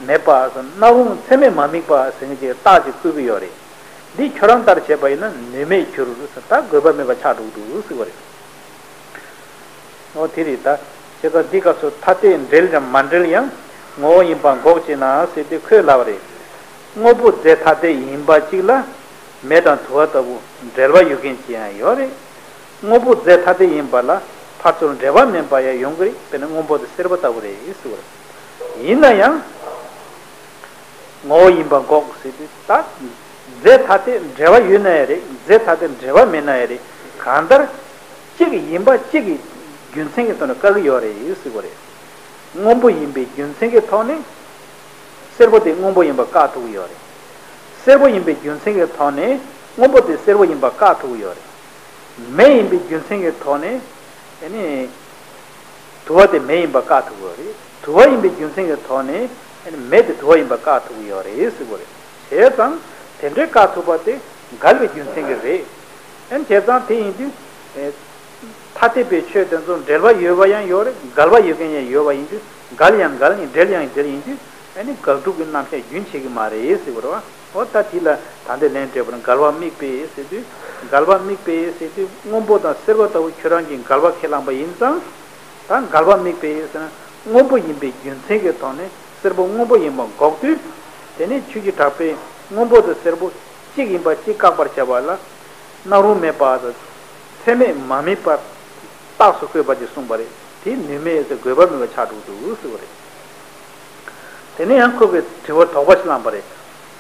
མེད་པ་སྣང་རུང་ཚད་མས་མ་དམིགས་པ་ཟེར་མཁན་གྱི་རྟགས་ཅིག་བཀོད་ཀྱི་ཡོད་རེད། འདི་ཁྱོད་རང་ལྟར་བྱས་པ་ཡིན་ན་ནུས་མེད་འགྱུར་ཟེར། ད་དགོས་པ་མེད་པ་ཆགས་འགྲོ་གི་འདུག་ཟེར་བ་རེད། འོ་དེ་རེད་ད། བྱས་ཙང་འདི་སྐབས་སུ་ཐ་དད་འབྲེལ་ཀྱང་མ་འབྲེལ་ཡང་ངོ་བོ་ཡིན་པ་འགོག་ཅེ་ན་ཟེར་ཏེ་ཁོས་ལབ་པ་རེད། སྔོན་པོ་རྫས་ཐ་དད་ཡིན་པ་གཅིག་ལ་མེ་དང་དུ་བ་ལྟ་བུ་འབྲེལ་བ་ཡོད་མཁན་ཅིག་ཡང་ཡོད་རེད། སྔོན་པོ་རྫས་ཐ་དད་ཡིན་པ་ལ་ཕར་ཚུར་འབྲེལ་བ་མིན་པ་ཡང་ཡོང་གི་རེད། དཔེར་ན་སྔོན་པོ་དང་སེར་པོ་ལྟ་བུ་རེད་ཟེར་བ་རེད། ཡིན་ན་ཡང་། ངོ་བོ་ཡིན་པ་འགོག་ཟེར་དུས་ད། རྫས་ཐ་དད་འབྲེལ་བ་ཡོད་ན་ཡང་རེད། རྫས་ཐ་དད་འབྲེལ་བ་མེད་ན་ཡང་རེད། གང་ལྟར། གཅིག་ཡིན་པ་གཅིག་གི་རྒྱུ་མཚན་གྱི་ཐོག་ནས་བཀག་གི་ཡོད་རེད་ཟེར་བ་རེད། སྔོན་པོ་ཡིན་པའི་རྒྱུ་མཚན་གྱི་ཐོག་ནས། སེར་པོ་དེ་སྔོན་པོ་ཡིན་པ་བཀག་ཐུབ་ཀྱི་ཡོད་རེད། སེར་པོ་ཡིན་པའི་རྒྱུ་མཚན་གྱི་ཐོག་ནས་སྔོན་པོ་དེ་སེར་པོ་ཡིན་པ་བཀག་ཐུབ་ཀྱི་ཡོད་རེད། མེ་ཡིན་པའི་རྒྱུ་མཚན་གྱི་ཐོག་ནས་ཨ་ནི་དུ་བ་དེ་མེ་ཡིན་པ་བཀག་ཐུབ་ཀྱི་ཡོད་རེད། དུ་བ་ཡིན་པའི་རྒྱུ་མཚན་གྱི་ཐོག་ནས་ཨ་ནི་མེ་དེ་དུ་བ་ཡིན་པ་བཀག་ཐུབ་ཀྱི་ཡོད་རེད་ཟེར་གྱི་ཡོད་རེད། བྱས་ཙང་དེ་འདྲའི་བཀག་ཐུབ་པ་དེ་འགལ་བའི་རྒྱུ་མཚན་གྱིས་རེད། ཨ་ནི་བྱས་ཙང་དེ་ཡིན་དུས་ཨེ། ཐ་དད་པའི་ཆོས་དེ་ཚོ་འབྲེལ་བ་ཡོད་པ་ཡང་ཡོད་རེད། འགལ་བ་ཡོད་མཁན་ཡང་ཡོད་པ་ཡིན་དུས། འགལ་ཡང་འགལ་ཡིན། འབྲེལ་ཡང་འབྲེལ་ཡིན་དུས། ཨ་ནི་འགལ་འཁྲུལ་གྱི་རྣམ་གཞག་རྒྱུན་ཆད་ཀྱི་མ་རེད་ཟེར་བ་རེད་བ། འོ་ད་དེ་ལ་ད་ལྟའི་ལན་སྤྲད་པ་ན་འགལ་བ་དམིགས་པས་ཟེར་དུས། འགལ་བ་དམིགས་པས་ཟེར་དུས་སྔོན་པོ་དང་སེར་པོ་ལྟ་བུ་ཁྱོད་རང་གིས་འགལ་བ་ཁས་བླངས་པ་ཡིན་ཙང་། ད་འགལ་བ་དམིགས་པས་ཟེར་ན་སྔོན་པོ་ཡིན་པའི་རྒྱུ་མཚན་གྱི་ཐོག་ནས་སེར་པོ་སྔོན་པོ་ཡིན་པ་འགོག་དུས། དེ་ནས་ཆོས་ཀྱི་གྲགས་པས་སྔོན་པོ་དང་སེར་པོ་གཅིག་ཡིན་པ་གཅིག་བཀག་པར་བྱ་བ་ལ། སྣང་རུང་མེད་པ་དང་། ཚད་མས་མ་དམིགས་པར་རྟགས་སུ་བཀོད་པ་ཅིག་གསུངས་པ་རེད། དེ་ནུས་མེད་ཟེར། དགོས་པ་མེད་པ་ཆགས་འགྲོ་འདུག་ཟེར་བ་རེད། དེ་ནས་ཡང་ཁོ་གིས་དྲི་བ་དོགས་པ་ཞིག་བསླངས་པ་རེད།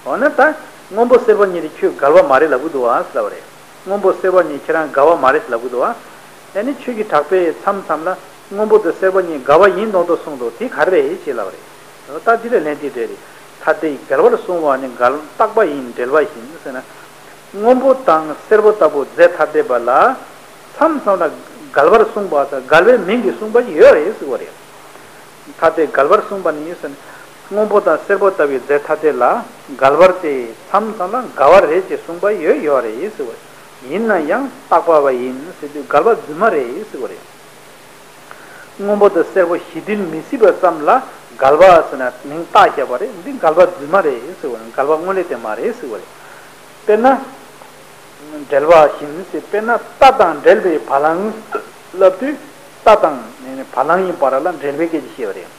འོ་ན་ད་སྔོན་པོ་སེར་པོ་གཉིས་དེ་ཁྱོད་འགལ་བ་མ་རེད་ལབ་ཀྱི་འདུག་ཨ་ཟེར་བ་རེད། སྔོན་པོ་སེར་པོ་གཉིས་ཁྱེད་རང་འགལ་བ་མ་རེད་ལབ་ཀྱི་འདུག་ཨ། ཨ་ནི་ཆོས་ཀྱི་གྲགས་པས་མཚམས་མཚམས་ལ་སྔོན་པོ་དང་སེར་པོ་གཉིས་འགལ་བ་ཡིན་མདོག་མདོག་གསུངས་འདུག། དེ་ག་རེ་རེད་ཅེས་ལབ་པ་རེད། ད་འདི་ལ་ལན་འདི་འདྲ་རེད། ཐ་དད་འགལ་བར་གསུངས་པ་ནི་འགལ་རྟག་པ་ཡིན། འབྲེལ་བ་བཞིན་ཟེར་ན། སྔོན་པོ་དང་སེར་པོ་ལྟ་བུ་རྫས་ཐ་དད་པ་ལ་མཚམས་མཚམས་ལ་འགལ་བར་གསུངས་པ་དང་འགལ་བའི་མིང་གིས་གསུངས་པ་ཡོད་རེད་ཟེར་བ་རེད། ཐ་དད་འགལ་བར་གསུངས་པ་ནི་ཟེར་ན། སྔོན་པོ་དང་སེར་པོ་ལྟ་བུའི་རྫས་ཐ་དད་ལ་འགལ་བར་ཏེ་མཚམས་མཚམས་ལ་འགལ་བ་རེད་ཅེས་གསུངས་པ་ཡོད་ཡོད་རེད་ཟེར་བ་རེད། ཡིན་ན་ཡང་རྟག་པ་བ་ཡིན་ཟེར་དུས་འགལ་བ་རྫུན་མ་རེད་ཟེར་བ་རེད། སྔོན་པོ་དང་སེར་པོ་གཞི་མཐུན་མི་སྲིད་པ་ཙམ་ལ་འགལ་བ་ཟེར་ན་མིང་བཏགས་བཞག་པ་རེད། འདི་འགལ་བ་རྫུན་མ་རེད་ཟེར་བ་ནི་འགལ་བ་དངོས་གནས་དེ་མ་རེད་ཟེར་བ་རེད། དཔེར་ན། འབྲེལ་བ་བཞིན་ཟེར། དཔེར་ན་རྟ་དང་འབྲེལ་བའི་བ་ལང་ལབ་དུས། རྟ་དང་བ་ལང་གཉིས་བར་ལ་འབྲེལ་བའི་སྐད་ཆ་བཤད་པ་རེད།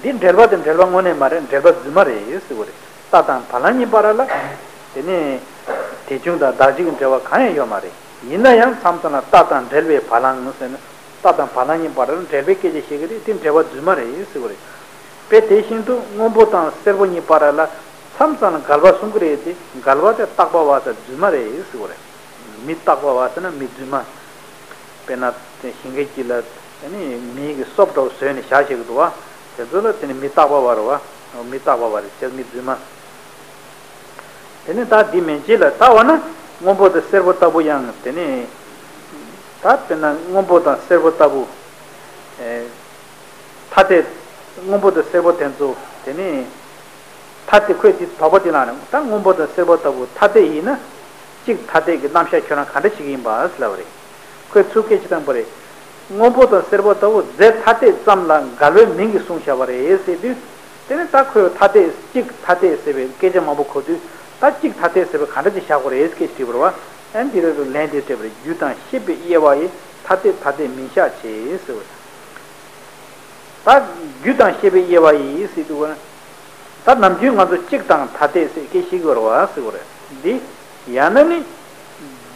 འདི་འབྲེལ་བ་དེ་འབྲེལ་བ་དངོས་གནས་མ་རེད། འབྲེལ་བ་རྫུན་མ་རེད་ཟེར་བ་རེད། རྟ་དང་བ་ལང་གཉིས་བར་ལ། དེ་ནས་དེ་བྱུང་དང་བདག་འཛིན་གྱི་འབྲེལ་བ་གང་ཡང་ཡོད་མ་རེད། ཡིན་ན་ཡང་མཚམས་མཚམས་ལ་རྟ་དང་འབྲེལ་བའི་བ་ལང་ཟེར་ན། རྟ་དང་བ་ལང་གཉིས་བར་ལ་འབྲེལ་བའི་སྐད་ཆ་བཤད་ཀྱི་རེད། དེ་འབྲེལ་བ་རྫུན་མ་རེད་ཟེར་བ་རེད། དཔེ་དེ་བཞིན་དུ་སྔོན་པོ་དང་སེར་པོ་གཉིས་བར་ལ་མཚམས་མཚམས་ལ་འགལ་བ་གསུང་གི་རེད་དེ། འགལ་བ་དེ་རྟག་པ་བ་ཟེར་རྫུན་མ་རེད་ཟེར་བ་རེད། མི་རྟག་པ་བ་ཟེར་ན་མི་རྫུན་མ། དཔེར་ན་དེ་ཞིང་ཁའི་དཀྱིལ་ལ་དེ་ནི་མིའི་གི་སོབ་འདྲ་བོ་བཟོས་ནས་བཞག་བྱེད་ཀྱི་འདུག་བ། དེ་ཚོ་ལ་དེ་ནི་མི་རྟག་པ་བ་རེད་བ། མི་རྟག་པ་བ་རེད་ཅེས་མི་རྫུན་མ། དེ་ནས་ད་འདི་མན་ཆད་ལ་ད་འོ་ན་སྔོན་པོ་དང་སེར་པོ་ལྟ་བུ་ཡང་དེ་ནས་ད་དཔེར་ན་སྔོན་པོ་དང་སེར་པོ་ལྟ་བུ། ཨེ། ཐ་དད། སྔོན་པོ་དང་སེར་པོ་དེ་ཚོ་དེ་ནས་ཐ་དད་ཁོས་དེ་དོགས་པ་དེ་ལངས་ནས་ད་སྔོན་པོ་དང་སེར་པོ་ལྟ་བུ་ཐ་དད་ཡིན་ན། གཅིག་ཐ་དད་ཀྱི་རྣམ་གཞག་ཁྱོད་རང་ག་འདྲ་བྱེད་ཀྱི་ཡིན་པ་ཟེར་ལབ་པ་རེད། ཁོས་ཚུར་སྐད་ཆ་བཏང་པ་རེད། སྔོན་པོ་དང་སེར་པོ་ལྟ་བུ་རྫས་ཐ་དད་ཙམ་ལ་འགལ་བའི་མིང་གིས་གསུངས་བཞག་པ་རེད་ཟེར་དུས། དེ་ནས་ད་ཁོས་ཐ་དད་གཅིག་ཐ་དད་ཟེར་བའི་སྐད་ཆ་མང་པོ་གོ་དུས། ད་གཅིག་ཐ་དད་ཟེར་བ་ག་འདྲ་ཅིག་བཞག་དགོས་རེད་སྐད་ཆ་དྲིས་པ་རེད་བ། ཨ་ནི་དེ་རེད་དུ་ལན་དེ་སྤྲད་པ་རེད། རྒྱུ་དང་ཤེས་པའི་དབྱེ་བ་ཡིས་ཐ་དད་ཐ་དད་མིང་གཞག་བྱེད་ཟེར་བ་རེད། ད་རྒྱུ་དང་ཤེས་པའི་དབྱེ་བ་ཡིས་ཟེར་དུས་ད་ནམ་རྒྱུན་ང་ཚོ་གཅིག་དང་ཐ་དད་ཟེར་སྐད་ཤེས་དགོས་རེད་བ་ཟེར་བ་རེད། འདི་ཡང་ན་ནི་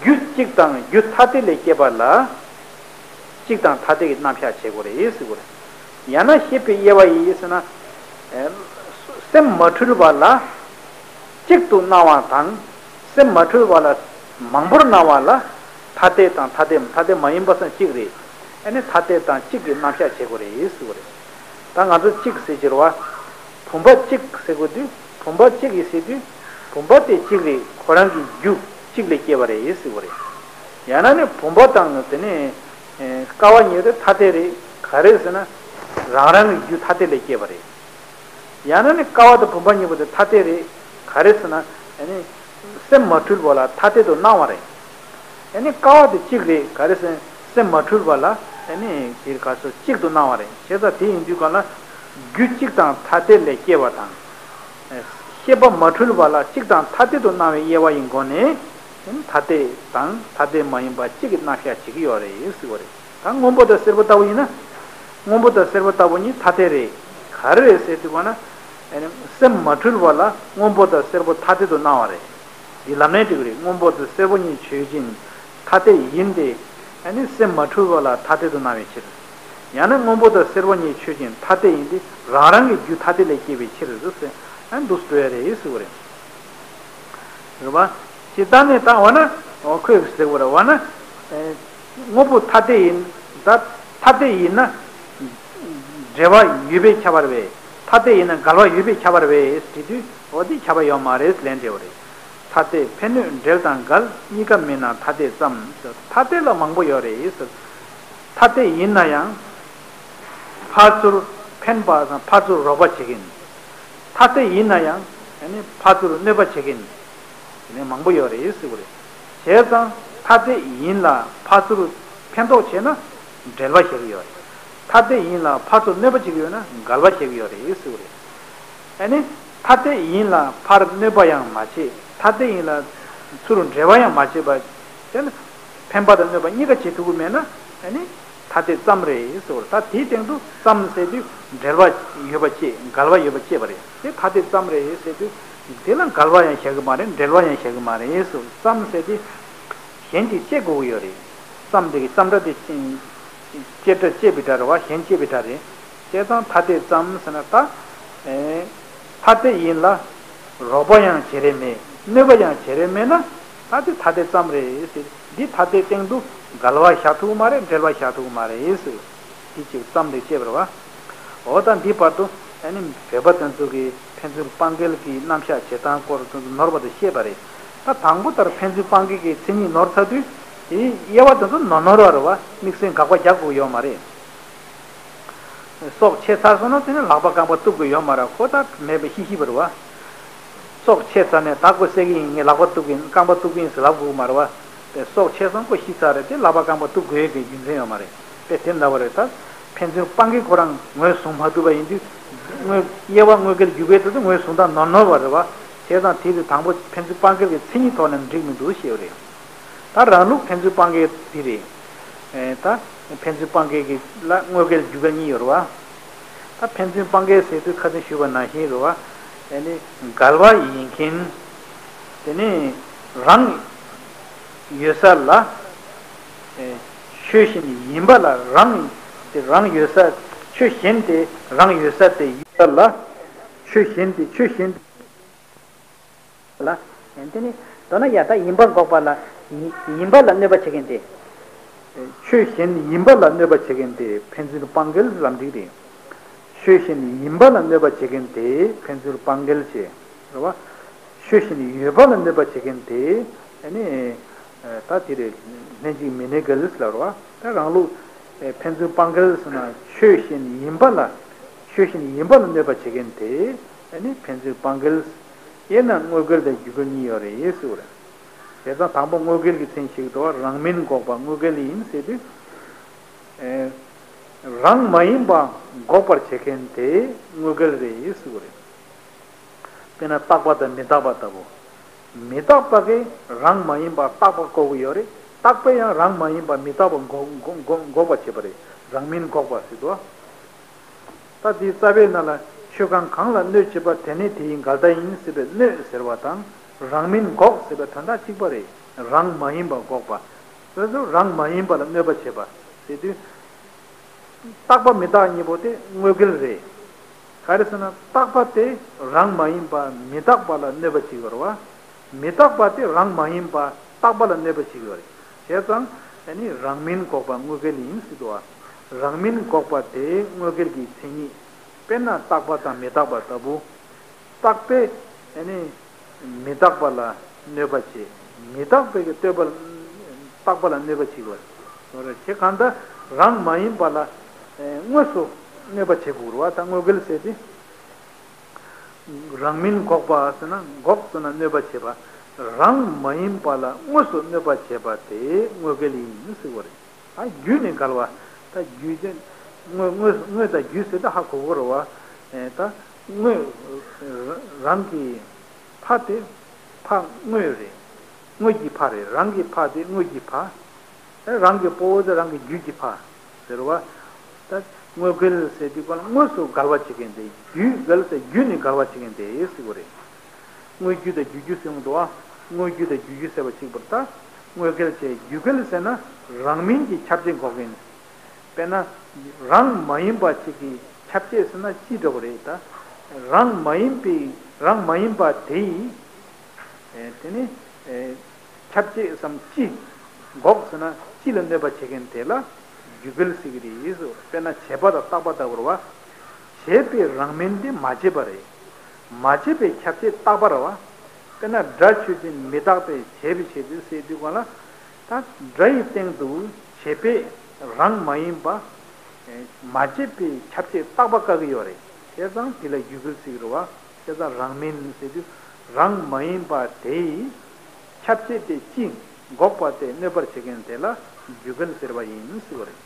རྒྱུ་གཅིག་དང་རྒྱུ་ཐ་དད་ལས་སྐྱེས་པ་ལ། གཅིག་དང་ཐ་དད་ཀྱི་རྣམ་གཞག་བྱེད་དགོས་རེད་ཟེར་དགོས་རེད། ཡང་ན་ཤེས་པའི་དབྱེ་བ་ཡིས་ཟེར་ན། ཨེ། སེམས་མ་འཁྲུལ་བ་ལ་གཅིག་ཏུ་སྣང་བ་དང་། སེམས་མ་འཁྲུལ་བ་ལ་མང་པོར་སྣང་བ་ལ་ཐ་དད་དང་ཐ་དད་ཐ་དད་མ་ཡིན་པ་སོགས་གཅིག་རེད། ཨ་ནི་ཐ་དད་དང་གཅིག་གི་རྣམ་གཞག་བྱེད་དགོས་རེད་ཟེར་དགོས་རེད། ད་ང་ཚོ་གཅིག་ཟེར་གྱི་རེད་བ། བུམ་པ་གཅིག་ཟེར་དགོས་དུས་བུམ་པ་གཅིག་ཡིན་ཟེར་དུས། བུམ་པ་དེ་གཅིག་རེད། ཁོ་རང་གི་རྒྱུ་གཅིག་ལས་སྐྱེས་པ་རེད་ཟེར་དགོས་རེད། ཡང་ན་ནི་བུམ་པ་དང་དེ་ནས་ཀ་བ་གཉིས་དེ་ཐ་དད་རེད། ག་རེ་ཟེར་ན། རང་རང་གི་རྒྱུ་ཐ་དད་ལས་སྐྱེས་པ་རེད། ཡང་ན་ནི་ཀ་བ་དང་བུམ་པ་གཉིས་པོ་དེ་ཐ་དད་རེད། ག་རེ་ཟེར་ན། ཨ་ནི། སེམས་མ་འཁྲུལ་བ་ལ་ཐ་དད་དུ་སྣང་བ་རེད། ཨ་ནི་ཀ་བ་དེ་གཅིག་རེད། ག་རེ་ཟེར་ན་སེམས་མ་འཁྲུལ་བ་ལ་ཨ་ནི་དེ་ག་ཚོད་གཅིག་ཏུ་སྣང་བ་རེད། བྱས་ཙང་དེ་ཡིན་དུས་གང་ལ། རྒྱུ་གཅིག་དང་ཐ་དད་ལས་སྐྱེས་པ་དང་། ཤེས་པ་མ་འཁྲུལ་བ་ལ་གཅིག་དང་ཐ་དད་དུ་སྣང་བའི་དབྱེ་བ་ཡི་སྒོ་ནས། ཐ་དད་དང་ཐ་དད་མ་ཡིན་པ་གཅིག་གི་རྣམ་གཞག་བྱེད་ཀྱི་ཡོད་རེད་ཟེར་བ་རེད། ད་སྔོན་པོ་དང་སེར་པོ་ལྟ་བུ་ཡིན་ན། སྔོན་པོ་དང་སེར་པོ་ལྟ་བུ་གཉིས་ཐ་དད་རེད། ག་རེ་རེད་ཟེར་དུས་ག་ན། ཨ་ནི་སེམས་མ་འཁྲུལ་བ་ལ་སྔོན་པོ་དང་སེར་པོ་ཐ་དད་དུ་སྣང་བ་རེད། འདི་ལབ་ནའི་འགྲིག་གི་རེད། སྔོན་པོ་དང་སེར་པོ་གཉིས་ཆོས་ཅན་ཐ་དད་ཡིན་ཏེ། ཨ་ནི་སེམས་མ་འཁྲུལ་བ་ལ་ཐ་དད་དུ་སྣང་བའི་ཕྱིར། ཡང་ན་སྔོན་པོ་དང་སེར་པོ་གཉིས་ཆོས་ཅན་ཐ་དད་ཡིན་ཏེ་རང་རང་གི་རྒྱུ་ཐ་དད་ལས་སྐྱེས་པའི་ཕྱིར་ཟེར། ཨ་ནི་འདུག་སྤྲོད་ཡ་རེད་ཟེར་བ་རེད། རེད་པ། ཇི་ལྟར་ནས་ད་འོ་ན། འོ་ཁོས་ཟེར་བ་རེད་འོ་ན། ཨེ། དངོས་པོ་ཐ་དད་ཡིན། ད་ཐ་དད་ཡིན་ན། འབྲེལ་བ་ཡོད་པས་ཁྱབ་པ་རེད་པས། ཐ་དད་ཡིན་ན་འགལ་བ་ཡོད་པས་ཁྱབ་པ་རེད་པས་དྲིས་དུས་འོ་དེ་ཁྱབ་པ་ཡོད་མ་རེད་ལན་སྤྲད་པ་རེད། ཐ་དད་ཕན་གནོད་འབྲེལ་དང་འགལ་གཉིས་ཀ་མིན་ན་ཐ་དད་ཙམ་ཟེར། ཐ་དད་ལ་མང་པོ་ཡོད་རེད་ཟེར། ཐ་དད་ཡིན་ན་ཡང་ཕར་ཚུར་ཕན་པ་དང་ཕར་ཚུར་རོགས་པ་བྱེད་མཁན། ཐ་དད་ཡིན་ན་ཡང་ཨ་ནི་ཕར་ཚུར་གནོད་པ་བྱེད་མཁན། དེ་ནས་མང་པོ་ཡོད་རེད་ཟེར་བ་རེད། བྱས་ཙང་ཐ་དད་ཡིན་ལ་ཕར་ཚུར་ཕན་ཐོགས་བྱས་ན་འབྲེལ་བ་བཞག་གི་ཡོད་རེད། ཐ་དད་ཡིན་ལ་ཕར་ཚུར་གནོད་པ་བྱེད་ཀྱི་ཡོད་ན་འགལ་བ་བཞག་གི་ཡོད་རེད་ཟེར་བ་རེད། ཨ་ནི། ཐ་དད་ཡིན་ལ་ཕར་གནོད་པ་ཡང་མ་བྱེད། ཐ་དད་ཡིན་ལ་ཚུར་འབྲེལ་བ་ཡང་མ་བྱེད་པ། དེ་ནི་ཕན་པ་དང་གནོད་པ་གཉིས་ཀ་བྱེད་ཐུབ་ཀྱི་མེད་ན་ཨ་ནི་ཐ་དད་ཙམ་རེད་ཟེར་བ་རེད། ད་དེའི་སྟེང་དུ་ཙམ་ཟེར་དུས་འབྲེལ་བ་ཡོད་པ་བཅད་འགལ་བ་ཡོད་པ་བཅད་པ་རེད། དེ་ཐ་དད་ཙམ་རེད་ཟེར་དུས་དེ་ལ་འགལ་བ་ཡང་བཞག་གི་མ་རེད། འབྲེལ་བ་ཡང་བཞག་གི་མ་རེད་ཟེར། ཙམ་ཟེར་དུས་གཞན་ཅིག་བཅད་དགོས་ཀྱི་ཡོད་རེད། ཙམ་དེ་གི་ཙམ་སྒྲ་དེ་ཅིག་སྐྱེ་སྒྲ་བཅད་པའི་སྒྲ་རེད་བ། གཞན་བཅད་པའི་སྒྲ་རེད། བྱས་ཙང་ཐ་དད་ཙམ་ཟེར་ན་ད། ཨེ། ཐ་དད་ཡིན་ལ། རོགས་པ་ཡང་བྱེད་རེ་མེད། གནོད་པ་ཡང་བྱེད་རེ་མེད་ན། ད་དེ་ཐ་དད་ཙམ་རེད་ཟེར། འདི་ཐ་དད་སྟེང་དུ་འགལ་བ་བཞག་ཐུབ་ཀྱི་མ་རེད། འབྲེལ་བ་བཞག་ཐུབ་ཀྱི་མ་རེད་ཟེར། འདི་གཅིག་ཙམ་དེ་བཅད་པ་རེད་བ། འོ་ད་འདི་བར་དུ་ཨ་ནི་བོད་པ་དེ་ཚོ་གིས་ཕན་ཚུན་སྤང་འགལ་གྱི་རྣམ་གཞག་བྱེད་སྟངས་སྐོར་དེ་ཚོ་ནོར་བ་དེ་བཤད་པ་རེད། ད་དང་པོ་ལྟར་ཕན་ཚུན་སྤང་འགལ་གྱི་མཚན་ཉིད་ནོར་ཚར་དུས་དེའི་དབྱེ་བ་དེ་ཚོ་ནོར་ནོར་བ་རེད་བ། དམིགས་བསལ་དགག་པ་རྒྱག་དགོས་ཡོད་མ་རེད། སྲོག་ཆད་ཚར་སོང་ན་དེ་ནི་ལག་པ་རྐང་པ་གཏུབ་དགོས་ཡོད་མ་རེད། ཁོ་ད་མེད་པ་ཤི་ཤི་བ་རེད་བ། སྲོག་ཆད་ཚར་ནས་ད་ཁོ་བསད་ཀྱི་ཡིན། ངས་ལག་པ་གཏུབ་ཀྱི་ཡིན། རྐང་པ་གཏུབ་ཀྱི་ཡིན་ཟེར་ལབ་དགོས་མ་རེད་བ། དེ་སྲོག་ཆད་སོང་ཁོ་ཤི་ཚར་རེད། དེ་ལག་པ་རྐང་པ་གཏུབ་དགོས་ཀྱི་རྒྱུ་མཚན་ཡོད་མ་རེད། དཔེ་དེ་འདྲ་བ་རེད། ད་ཕན་ཚུན་སྤང་གི་ཁོ་རང་ངོས་བཟུང་མ་ཐུབ་པ་ཡིན་དུས་དངོས་དབྱེ་བ་དངོས་འགལ་རྒྱུ་འགལ་དེ་ཚོ་ངོས་བཟུང་སྟངས་ནོར་ནོར་བ་རེད་བ། བྱས་ཙང་དེ་དུས་དང་པོ་ཕན་ཚུན་སྤང་འགལ་གྱི་མཚན་ཉིད་ཐོག་ནས་འགྲིག་མི་འདུག་ཞེས་པ་རེད། ད་རང་ལུགས་ཕན་ཚུན་སྤང་འགལ་འདི་རེད། ཨེ་ད་ཕན་ཚུན་སྤང་འགལ་གྱི་ལ་དངོས་འགལ་རྒྱུ་འགལ་གཉིས་ཡོད་རེད་བ། ད་ཕན་ཚུན་སྤང་འགལ་ཟེར་དུས་ཁ་སང་ཞུས་པ་ནང་བཞིན་རེད་བ། ཨེ་ནི་འགལ་བ་ཡིན་མཁན། དེ་ནི་རང་ཡོད་ས་ལ། ཨེ་ཆོས་གཞན་ཡིན་པ་ལ་རང་དེ་རང་ཡོད་ས། ཆོས་གཞན་དེ་རང་ཡོད་ས་དེ་ཡོད་ས་ལ། ཆོས་གཞན་དེ་ཆོས་གཞན་དེ། ལ། དེ་ནི་མདོར་ན་ཡ་ད་ཡིན་པ་འགོག་པ་ལ་ཡིན་ཡིན་པ་ལ་གནོད་པ་བྱེད་མཁན་དེ། ཆོས་གཞན་ཡིན་པ་ལ་གནོད་པ་བྱེད་མཁན་དེ་ཕན་ཚུན་སྤང་འགལ་ལམ་འགྲིག་རེད། ཆོས་གཞན་ཡིན་པ་ལ་གནོད་པ་བྱེད་མཁན་དེ་ཕན་ཚུན་སྤང་འགལ་བྱེད། རེད་བ། ཆོས་གཞན་ཡོད་པ་ལ་གནོད་པ་བྱེད་མཁན་དེ་ཨ་ནི་ད་དེ་རེད། ལྷན་ཅིག་མི་གནས་འགལ་ལབ་རེད་བ། ད་རང་ལུགས་ཕན་ཚུན་སྤང་འགལ་ཟེར་ན་ཆོས་གཞན་ཡིན་པ་ལ་ཆོས་གཞན་ཡིན་པ་ལ་གནོད་པ་བྱེད་མཁན་དེ། ཨ་ནི་ཕན་ཚུན་སྤང་འགལ། དབྱེ་ན་དངོས་འགལ་དང་རྒྱུ་འགལ་གཉིས་ཡོད་རེད་ཟེར་བ་རེད། བྱས་ཙང་དང་པོ་དངོས་འགལ་གྱི་མཚན་ཞིག་ཏུ་རང་མིན་འགོག་པ་དངོས་འགལ་ཡིན་ཟེར་དུས། ཨེ། རང་མ་ཡིན་པ་འགོག་པར་བྱེད་མཁན་དེ་དངོས་འགལ་རེད་ཟེར་བ་རེད། དཔེར་ན་རྟག་པ་དང་མི་རྟག་པ་ལྟ་བུ། མི་རྟག་པ་གིས་རང་མ་ཡིན་པ་རྟག་པ་འགོག་གི་ཡོད་རེད། རྟག་པས་ཡང་རང་མ་ཡིན་པ་མི་རྟག་པ་འགོག་འགོག་འགོག་འགོག་པར་བྱེད་པ་རེད། རང་མིན་འགོག་པ་ཟེར་དུས། ད་འདིའི་རྩ་བའི་ནང་ལ་ཆོས་གང་གང་ལ་གནོད་བྱེད་པ་དེ་ནི་དེ་ཡི་འགལ་ཟླ་ཡིན་ཟེར་བའི་གནོད་ཟེར་བ་དང་རང་མིན་འགོག་ཟེར་བའི་དོན་དག་གཅིག་པ་རེད། རང་མ་ཡིན་པ་འགོག་པ། སོ་སོ་རང་མ་ཡིན་པ་ལ་གནོད་པ་བྱེད་པ་ཟེར་དུས། རྟག་པ་མི་རྟག་གཉིས་པོ་དེ་དངོས་འགལ་རེད། ག་རེ་ཟེར་ན་རྟག་པ་དེ་རང་མ་ཡིན་པ་མི་རྟག་པ་ལ་གནོད་པ་བྱེད་ཀྱི་ཡོད་རེད་བ། མི་རྟག་པ་དེ་རང་མ་ཡིན་པ་རྟག་པ་ལ་གནོད་པ་བྱེད་ཀྱི་ཡོད་རེད། བྱས་ཙང་ཨ་ནི་རང་མིན་འགོག་པ་དངོས་འགལ་ཡིན་ཟེར་དུས། རང་མིན་འགོག་པ་དེ་དངོས་འགལ་གྱི་མཚན་ཉིད། དཔེར་ན་རྟག་པ་དང་མི་རྟག་པ་ལྟ་བུ། རྟག་པས་ཨ་ནི་མི་རྟག་པ་ལ་གནོད་པ་བྱེད། མི་རྟག་པས་ཀྱི་ལྟོས་པ་ལ་རྟག་པ་ལ་གནོད་པ་བྱེད་པ་རེད། གང་ལྟར་རང་མ་ཡིན་པ་ལ་དངོས་སུ་གནོད་པ་བྱེད་དགོས་རེད་བ། ད་དངོས་འགལ་ཟེར་དེ། རང་མིན་འགོག་པ་ཟེར་ན་འགོག་ཟེར་ན་གནོད་པ་བྱེད་པ། རང་མ་ཡིན་པ་ལ་དངོས་སུ་གནོད་པ་བྱེད་པ་དེ་དངོས་འགལ་ཡིན་ཟེར་བ་རེད། ད་རྒྱུ་ནི་འགལ་བ། ད་རྒྱུ་དེ་དངོས་དངོས་དངོས་དང་རྒྱུ་ཟེར་ད་ཧ་གོ་གི་རེད་བ། ཨེ་ད་དངོས་རང་གི་ཕ་དེ་ཕ་དངོས་རེད། དངོས་ཀྱི་ཕ་རེད། རང་གི་ཕ་དེ་དངོས་ཀྱི་ཕ། ཨེ་རང་གི་སྤོ་བོ་དེ་རང་གི་རྒྱུད་ཀྱི་ཕ་ཟེར་བ། ད་དངོས་འགལ་ཟེར་དུས་ག་ལ་དངོས་སུ་འགལ་བ་བྱེད་མཁན་དེ། རྒྱུས་འགལ་ཟེར་རྒྱུ་ནི་འགལ་བ་བྱེད་མཁན་དེ་ཟེར་བ་རེད། དངོས་རྒྱུ་དང་རྒྱུ་རྒྱུ་ཟེར་གྱི་འདུག་བ། དངོས་རྒྱུ་དང་རྒྱུ་རྒྱུ་ཟེར་བ་གཅིག་པ་རེད། ད་དངོས་འགལ་བྱས་རྒྱུ་འགལ་ཟེར་ན་རང་མིན་གྱི་ཁྱབ་བྱེད་འགོག་མཁན། དཔེར་ན། རང་མ་ཡིན་པ་གཅིག་གི་ཁྱབ་བྱེད་ཟེར་ན་ཅི་འདྲ་བ་རེད་ད། རང་མ་ཡིན་པའི་རང་མ་ཡིན་པ་དེ་ཡིས། ཨེ་དེ་ནི་ཨེ་ཁྱབ་བྱེད་སམ་ཅི། འགོག་ཟེར་ན་ཅི་ལ་གནོད་པ་བྱེད་མཁན་དེ་ལ་རྒྱུ་འགལ་ཟེར་གྱི་རེད་ཟེར། དཔེར་ན་བྱས་པ་དང་རྟག་པ་ལྟ་བུ་རེད་བ། བྱས་པའི་རང་མིན་དེ་མ་བྱས་པ་རེད། མ་བྱས་པའི་ཁྱབ་བྱེད་རྟག་པ་རེད་བ། དཔེར་ན་སྒྲ་ཆོས་ཅན་མི་རྟག་པས་བྱས་པའི་ཕྱིར་ཏེ་ཟེར་དུས་གང་ལ། ད་སྒྲ་ཡི་སྟེང་དུ་བྱས་པས་རང་མ་ཡིན་པ། མ་བྱས་པའི་ཁྱབ་བྱེད་རྟག་པ་བཀག་གི་ཡོད་རེད། བྱས་ཙང་དེ་ལ་རྒྱུད་འགལ་ཟེར་གི་རེད་བ། བྱས་ཙང་རང་མིན་ཟེར་དུས་རང་མ་ཡིན་པ་དེ་ཡི་ཁྱབ་བྱེད་དེ་ཅི་འགོག་པ་དེ་གནོད་པར་བྱེད་མཁན་དེ་ལ་རྒྱུད་འགལ་ཟེར་བ་ཡིན་ཟེར་བ་རེད།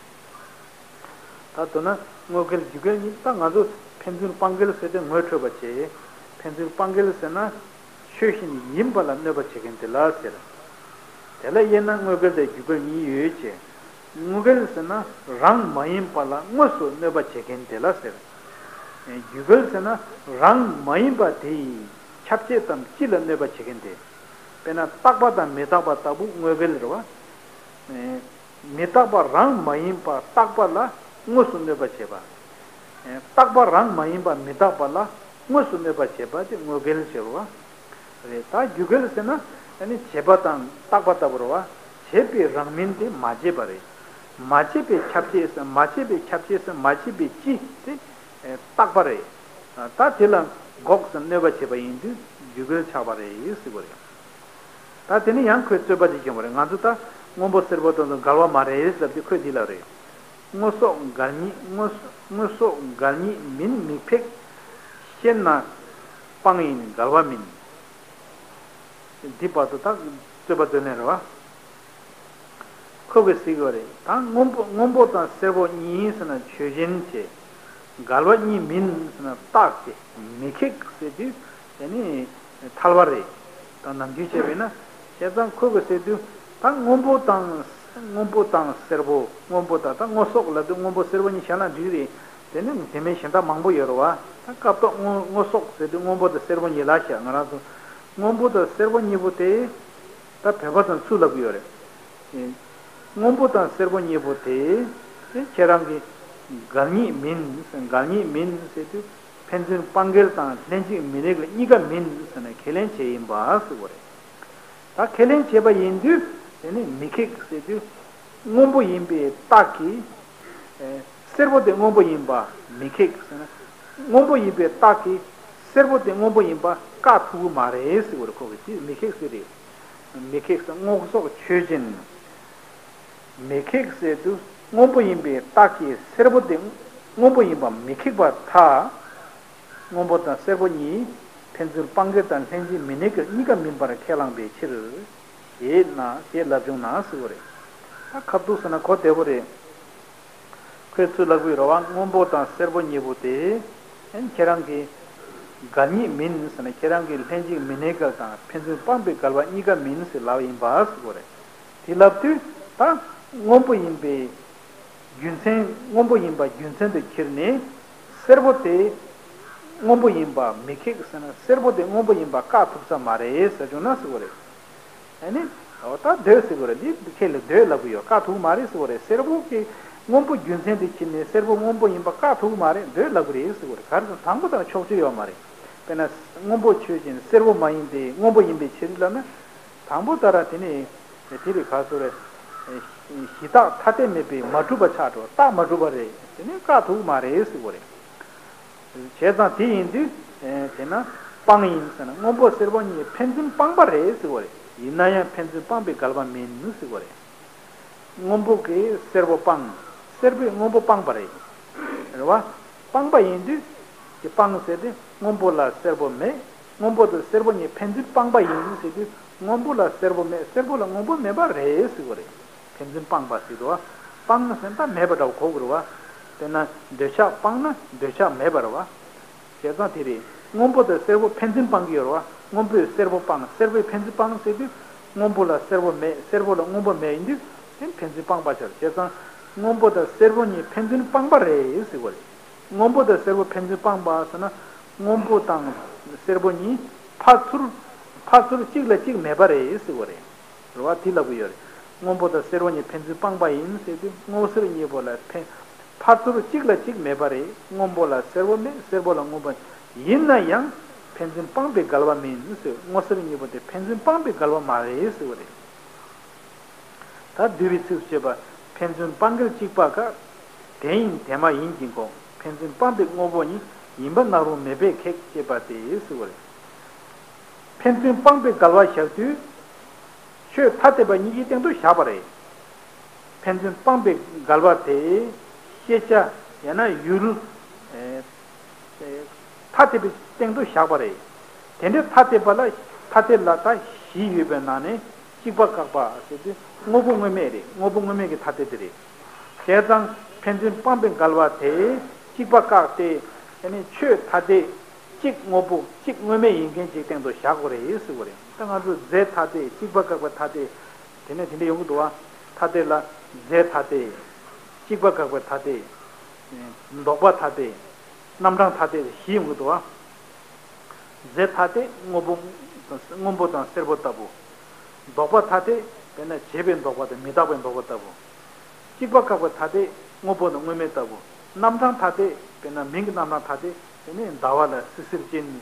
ད་མདོར་ན་དངོས་འགལ་རྒྱུད་འགལ་གཉིས། ད་ང་ཚོ་ཕན་ཚུན་སྤང་འགལ་ཟེར་ཏེ་ངོ་འཕྲོད་པ་བྱེད། ཕན་ཚུན་སྤང་འགལ་ཟེར་ན་ཆོས་གཞན་ཡིན་པ་ལ་གནོད་པ་བྱེད་མཁན་དེ་ལ་ཟེར། དེ་ལ་དབྱེ་ན་དངོས་འགལ་དང་རྒྱུད་འགལ་གཉིས་ཡོད་ཅེས། དངོས་འགལ་ཟེར་ན་རང་མ་ཡིན་པ་ལ་དངོས་སུ་གནོད་པ་བྱེད་མཁན་དེ་ལ་ཟེར། རྒྱུད་འགལ་ཟེར་ན་རང་མ་ཡིན་པ་དེ་ཡི་ཁྱབ་བྱེད་དམ་སྤྱི་ལ་གནོད་པ་བྱེད་མཁན་དེ། དཔེར་ན་རྟག་པ་དང་མི་རྟག་པ་ལྟ་བུ་དངོས་འགལ་རེད་བ། མི་རྟག་པ་རང་མ་ཡིན་པ་རྟག་པ་ལ་དངོས་སུ་གནོད་པ་བྱེད་པ། རྟག་པ་རང་མ་ཡིན་པ་མི་རྟག་པ་ལ་དངོས་སུ་གནོད་པ་བྱེད་པ་དེ་དངོས་འགལ་ཟེར་བ་རེད། ད་རྒྱུད་འགལ་ཟེར་ན་ཨ་ནི་བྱས་པ་དང་རྟག་པ་ལྟ་བུ་རེད་བ། བྱས་པའི་རང་མིན་དེ་མ་བྱས་པ་རེད། མ་བྱས་པའི་ཁྱབ་བྱེད་ཟེར། མ་བྱས་པའི་ཁྱབ་བྱེད་ཟེར། མ་བྱས་པའི་སྤྱི་དེ་རྟག་པ་རེད། ད་དེ་ལ་འགོག་ཟེར་གནོད་པ་བྱེད་པ་ཡིན་དུས་རྒྱུད་འགལ་ཆགས་པ་རེད་ཟེར་བ་རེད། ད་དེ་ནི་ཡང་ཁོས་རྩོད་པ་ཅིག་བྱུང་བ་རེད། ང་ཚོ་ད་སྔོན་པོ་སེར་པོ་དེ་ཚོ་འགལ་བ་མ་རེད་ཟེར་ཏེ་ཁོས་འདི་ལ་རེད། དངོས་སོགས་འགལ་ཉིད། དངོས་དངོས་སོགས་འགལ་ཉིད་མིན་མིག་ཕེག། ཤེས་ན་སྤང་ཡིན་འགལ་བ་མིན། འདི་བར་དུ་ད་རྩོད་པ་རྩོད་ལེན་རེད་བ། ཁོ་གིས་ཟེར་གྱི་ཡོད་རེད། ད་སྔོན་པོ་སྔོན་པོ་དང་སེར་པོ་གཉིས་ཟེར་ན་ཆོས་ཅན་བྱས། འགལ་བ་གཉིས་མིན་ཟེར་ན་རྟག་སྟེ་མི་ཁེགས་ཟེར་དུས་དེ་ནི་ཐལ་བ་རེད། ད་ནམ་རྒྱུན་བྱས་པས་ན། བྱས་ཙང་ཁོ་གིས་ཟེར་དུས་ད་སྔོན་པོ་དང་སྔོན་པོ་དང་སེར་པོ། སྔོན་པོ་དང་ད་སྔོ་སོགས་ལབ་དུས་སྔོན་པོ་སེར་པོ་གཉིས་བཞག་ན་འགྲིག་རེད། དེ་ནི་དེ་མིན་གཞན་དག་མང་པོ་ཡོད་རེད་བ། ད་སྐབས་ཐོག་སྔོ་སྔོ་སོགས་ཟེར་དུས་སྔོན་པོ་དང་སེར་པོ་གཉིས་ལ་བཞག་ང་རང་ཚོ། སྔོན་པོ་དང་སེར་པོ་གཉིས་པོ་དེ་ད་བོད་པ་ཚོ་ཚུར་ལབ་ཀྱི་ཡོད་རེད། སྔོན་པོ་དང་སེར་པོ་གཉིས་པོ་དེ་དེ་ཁྱེད་རང་གི་འགལ་ཉིད་མིན། འགལ་ཉིད་མིན་ཟེར་དུས་ཕན་ཚུན་སྤང་འགལ་དང་ལྷན་ཅིག་མི་དམིགས་ལ་གཉིས་ཀ་མིན་ཟེར་ནས་ཁས་ལེན་བྱས་ཡིན་པ་ཟེར་བ་རེད། ད་ཁས་ལེན་བྱས་པ་ཡིན་དུས་དེ་ནི་མི་ཁེགས་ཟེར་དུས་སྔོན་པོ་ཡིན་པའི་རྟགས་ཀྱིས། ཨེ། སེར་པོ་དེ་སྔོན་པོ་ཡིན་པ་མི་ཁེགས་ཟེར་ན། སྔོན་པོ་ཡིན་པའི་རྟགས་ཀྱིས་སེར་པོ་དེ་སྔོན་པོ་ཡིན་པ་བཀག་ཐུབ་ཀྱི་མ་རེད་ཟེར་བ་རེད། ཁོ་གིས་དེ་མི་ཁེགས་ཟེར་རེད། མི་ཁེགས་ཟེར་སྔོ་སོགས་ཆོས་ཅན། མི་ཁེགས་ཟེར་དུས་སྔོན་པོ་ཡིན་པའི་རྟགས་ཀྱིས་སེར་པོ་དེ་སྔོན་པོ་ཡིན་པ་མི་ཁེགས་པར་ཐལ། སྔོན་པོ་དང་སེར་པོ་གཉིས་ཕན་ཚུན་སྤང་འགལ་དང་ལྷན་ཅིག་མི་དམིགས་ཀྱི་གཉིས་ཀ་མིན་པར་ཁས་བླངས་པའི་ཕྱིར། ཞེས་ན་ཞེས་ལབ་བྱུང་ན་ཟེར་བ་རེད། ད་ཁ་ཐུག་ཟེར་ན་གོ་བདེ་པོ་རེད། ཁོས་ཚུར་ལབ་ཀྱི་ཡོད་རེད་བ། སྔོན་པོ་དང་སེར་པོ་གཉིས་པོ་དེ་ཁྱེད་རང་གི་འགལ་ཉིད་མིན་ཟེར་ན། ཁྱེད་རང་གི་ལྷན་ཅིག་མི་དམིགས་འགལ་དང་ཕན་ཚུན་སྤངས་པའི་འགལ་བ་གཉིས་ཀ་མིན་ཟེར་ལབ་ཡིན་པ་ཟེར་བ་རེད། དེ་ལབ་དུས་ད་སྔོན་པོ་ཡིན་པའི་རྒྱུ་མཚན། སྔོན་པོ་ཡིན་པ་རྒྱུ་མཚན་དུ་ཁྱེར་ནས་སེར་པོ་དེ་སྔོན་པོ་ཡིན་པ་མི་ཁེགས་ཟེར་ན། སེར་པོ་དེ་སྔོན་པོ་ཡིན་པ་བཀག་ཐུབ་ས་མ་རེད་ཟེར་བྱུང་ན་ཟེར་བ་རེད། ཨ་ནི། འོ་ད་འདོད་ཟེར་དགོས་རེད། འདི་ཁྱེད་ལ་འདོད་ལབ་ཀྱི་ཡོད། བཀག་ཐུབ་ཀྱི་མ་རེད་ཟེར་དགོས་རེད། སེར་པོ་གི་སྔོན་པོ་རྒྱུ་མཚན་དེ་ཁྱེར་ནས་སེར་པོ་སྔོན་པོ་ཡིན་པ་བཀག་ཐུབ་ཀྱི་མ་རེད། འདོད་ལབ་ཀྱི་རེད་ཟེར་དགོས་རེད། ག་རེ་ཟེར་ན་དང་པོ་དེ་ལ་ཕྱོགས་ཆོས་ཡོད་མ་རེད། དཔེར་ན་སྔོན་པོ་ཆོས་ཅན། སེར་པོ་མ་ཡིན་ཏེ། སྔོན་པོ་ཡིན་པའི་ཕྱིར་ལབ་ན། དང་པོ་ད་ར་དེ་ནི་དེ་རེད། ག་རེ་ཟེར་དགོས་རེད། གཞི་རྟགས་ཐ་དད་མེད་པའི་མ་གྲུབ་པ་ཆགས་འགྲོ། རྟགས་མ་གྲུབ་པ་རེད། དེ་ནི་བཀག་ཐུབ་ཀྱི་མ་རེད་ཟེར་དགོས་རེད། བྱས་ཙང་དེ་ཡིན་དུས། ཨེ། དེས་ན་སྤང་ཡིན་ཟེར་ན་སྔོན་པོ་སེར་པོ་གཉིས་ཕན་ཚུན་སྤངས་པ་རེད་ཟེར་བ་རེད། ཡིན་ན་ཡང་ཕན་ཚུན་སྤངས་པའི་འགལ་བ་མིན་ཟེར་བ་རེད། སྔོན་པོ་གིས་སེར་པོ་སྤངས། སེར་པོས་སྔོན་པོ་སྤངས་པ་རེད། རེད་བ། སྤངས་པ་ཡིན་དུས། དེ་སྤངས་ཟེར་ཏེ་སྔོན་པོ་ལ་སེར་པོ་མེད། སྔོན་པོ་དང་སེར་པོ་གཉིས་ཕན་ཚུན་སྤངས་པ་ཡིན་ཟེར་དུས་སྔོན་པོ་ལ་སེར་པོ་མེད། སེར་པོ་ལ་སྔོན་པོ་མེད་པ་རེད་ཟེར་བ་རེད། ཕན་ཚུན་སྤངས་པ་ཟེར་དུས། སྤངས་ཟེར་ན་ད་མེད་པ་འདྲ་བོ་གོ་དགོས་རེད་བ། དཔེར་ན་འདོད་ཆགས་སྤངས་ན་འདོད་ཆགས་མེད་པ་རེད་བ། བྱས་ཙང་དེ་རེད། སྔོན་པོ་དང་སེར་པོ་ཕན་ཚུན་སྤང་གི་ཡོད་རེད་བ། སྔོན་པོས་སེར་པོ་སྤངས། སེར་པོས་ཕན་ཚུན་སྤངས་ཟེར་དུས། སྔོན་པོ་ལ་སེར་པོ་མེད། སེར་པོ་ལ་སྔོན་པོ་མེད་ཡིན་དུས། དེ་ཕན་ཚུན་སྤངས་པ་ཆགས། བྱས་ཙང་སྔོན་པོ་དང་སེར་པོ་གཉིས་ཕན་ཚུན་སྤངས་པ་རེད་ཟེར་བ་རེད། སྔོན་པོ་དང་སེར་པོ་ཕན་ཚུན་སྤངས་པ་ཟེར་ན། སྔོན་པོ་དང་སེར་པོ་གཉིས་ཕར་ཚུར། ཕར་ཚུར་གཅིག་ལ་གཅིག་མེད་པ་རེད་ཟེར་བ་རེད། རེད་བ། དེ་ལབ་ཀྱི་ཡོད་རེད། སྔོན་པོ་དང་སེར་པོ་གཉིས་ཕན་ཚུན་སྤངས་པ་ཡིན་ཟེར་དུས་སྔོ་སེར་གཉིས་པོ་ལ་ཕན། ཕར་ཚུར་གཅིག་ལ་གཅིག་མེད་པ་རེད། སྔོན་པོ་ལ་སེར་པོ་མེད། སེར་པོ་ལ་སྔོན་པོ། ཡིན་ན་ཡང་ཕན་ཚུན་སྤངས་པའི་འགལ་བ་མིན་ཟེར། སྔོ་སེར་གཉིས་པོ་དེ་ཕན་ཚུན་སྤངས་པའི་འགལ་བ་མ་རེད་ཟེར་བ་རེད། ད་བསྡུས་པའི་ཚིགས་སུ་བྱས་པ། ཕན་ཚུན་སྤང་འགལ་གཅིག་པ་དགག་དེ་ཡིན་དེ་མ་ཡིན་གྱིས་འགོག་ཕན་ཚུན་སྤངས་པའི་དངོས་པོ་ཉིད། ཡིན་པ་ན་རུང་མེད་པས་ཁེགས་ཅེས་པ་སྟེ་ཟེར་བ་རེད། ཕན་ཚུན་སྤངས་པའི་འགལ་བ་བཞག་དུས། ཆོས་ཐ་དད་པ་གཉིས་ཀྱི་སྟེང་དུ་བཞག་པ་རེད། ཕན་ཚུན་སྤངས་པའི་འགལ་བ་དེ་ཤེས་བྱ་ཡང་ན་ཡུལ། ཨེ། ཨེ། ཐ་དད་པའི་སྟེང་དུ་བཞག་པ་རེད། དེ་འདྲའི་ཐ་དད་པ་ལ་ཐ་དད་ལ་ད་བཞི་ཡོད་པའི་ནང་ནས་གཅིག་པ་བཀག་པ་ཟེར་དུས་དངོས་པོ་དངོས་མེད་རེད། དངོས་པོ་དངོས་མེད་ཀྱི་ཐ་དད་དེ་རེད། བྱས་ཙང་ཕན་ཚུན་སྤངས་པའི་འགལ་བ་དེ་གཅིག་པ་བཀག་སྟེ། ཨ་ནི་ཆོས་ཐ་དད་གཅིག་དངོས་པོ་གཅིག་དངོས་མེད་ཡིན་མཁན་གཅིག་སྟེང་དུ་བཞག་དགོས་རེད་ཟེར་བ་རེད། ད་ང་ཚོ་རྫས་ཐ་དད་གཅིག་པ་བཀག་པའི་ཐ་དད། དེ་ནས་དེ་འདྲ་ཡོང་གི་འདུག་བ། ཐ་དད་ལ་རྫས་ཐ་དད། གཅིག་པ་བཀག་པའི་ཐ་དད། ལྡོག་པ་ཐ་དད། རྣམ་གྲངས་ཐ་དད་བཞི་ཡོང་གི་འདུག་བ། རྫས་ཐ་དད་སྔོན་པོ། སྔོན་པོ་དང་སེར་པོ་ལྟ་བུ། ལྡོག་པ་ཐ་དད་དཔེར་ན་བྱས་པའི་ལྡོག་པ་དང་མི་རྟག་པའི་ལྡོག་པ་ལྟ་བུ། གཅིག་པ་བཀག་པའི་ཐ་དད་སྔོན་པོ་དང་དངོས་མེད་ལྟ་བུ། རྣམ་གྲངས་ཐ་དད་དཔེར་ན་མིང་གི་རྣམ་གྲངས་ཐ་དད་དེ་ནི་ཟླ་བ་ལ་སི་སིར་ཅན།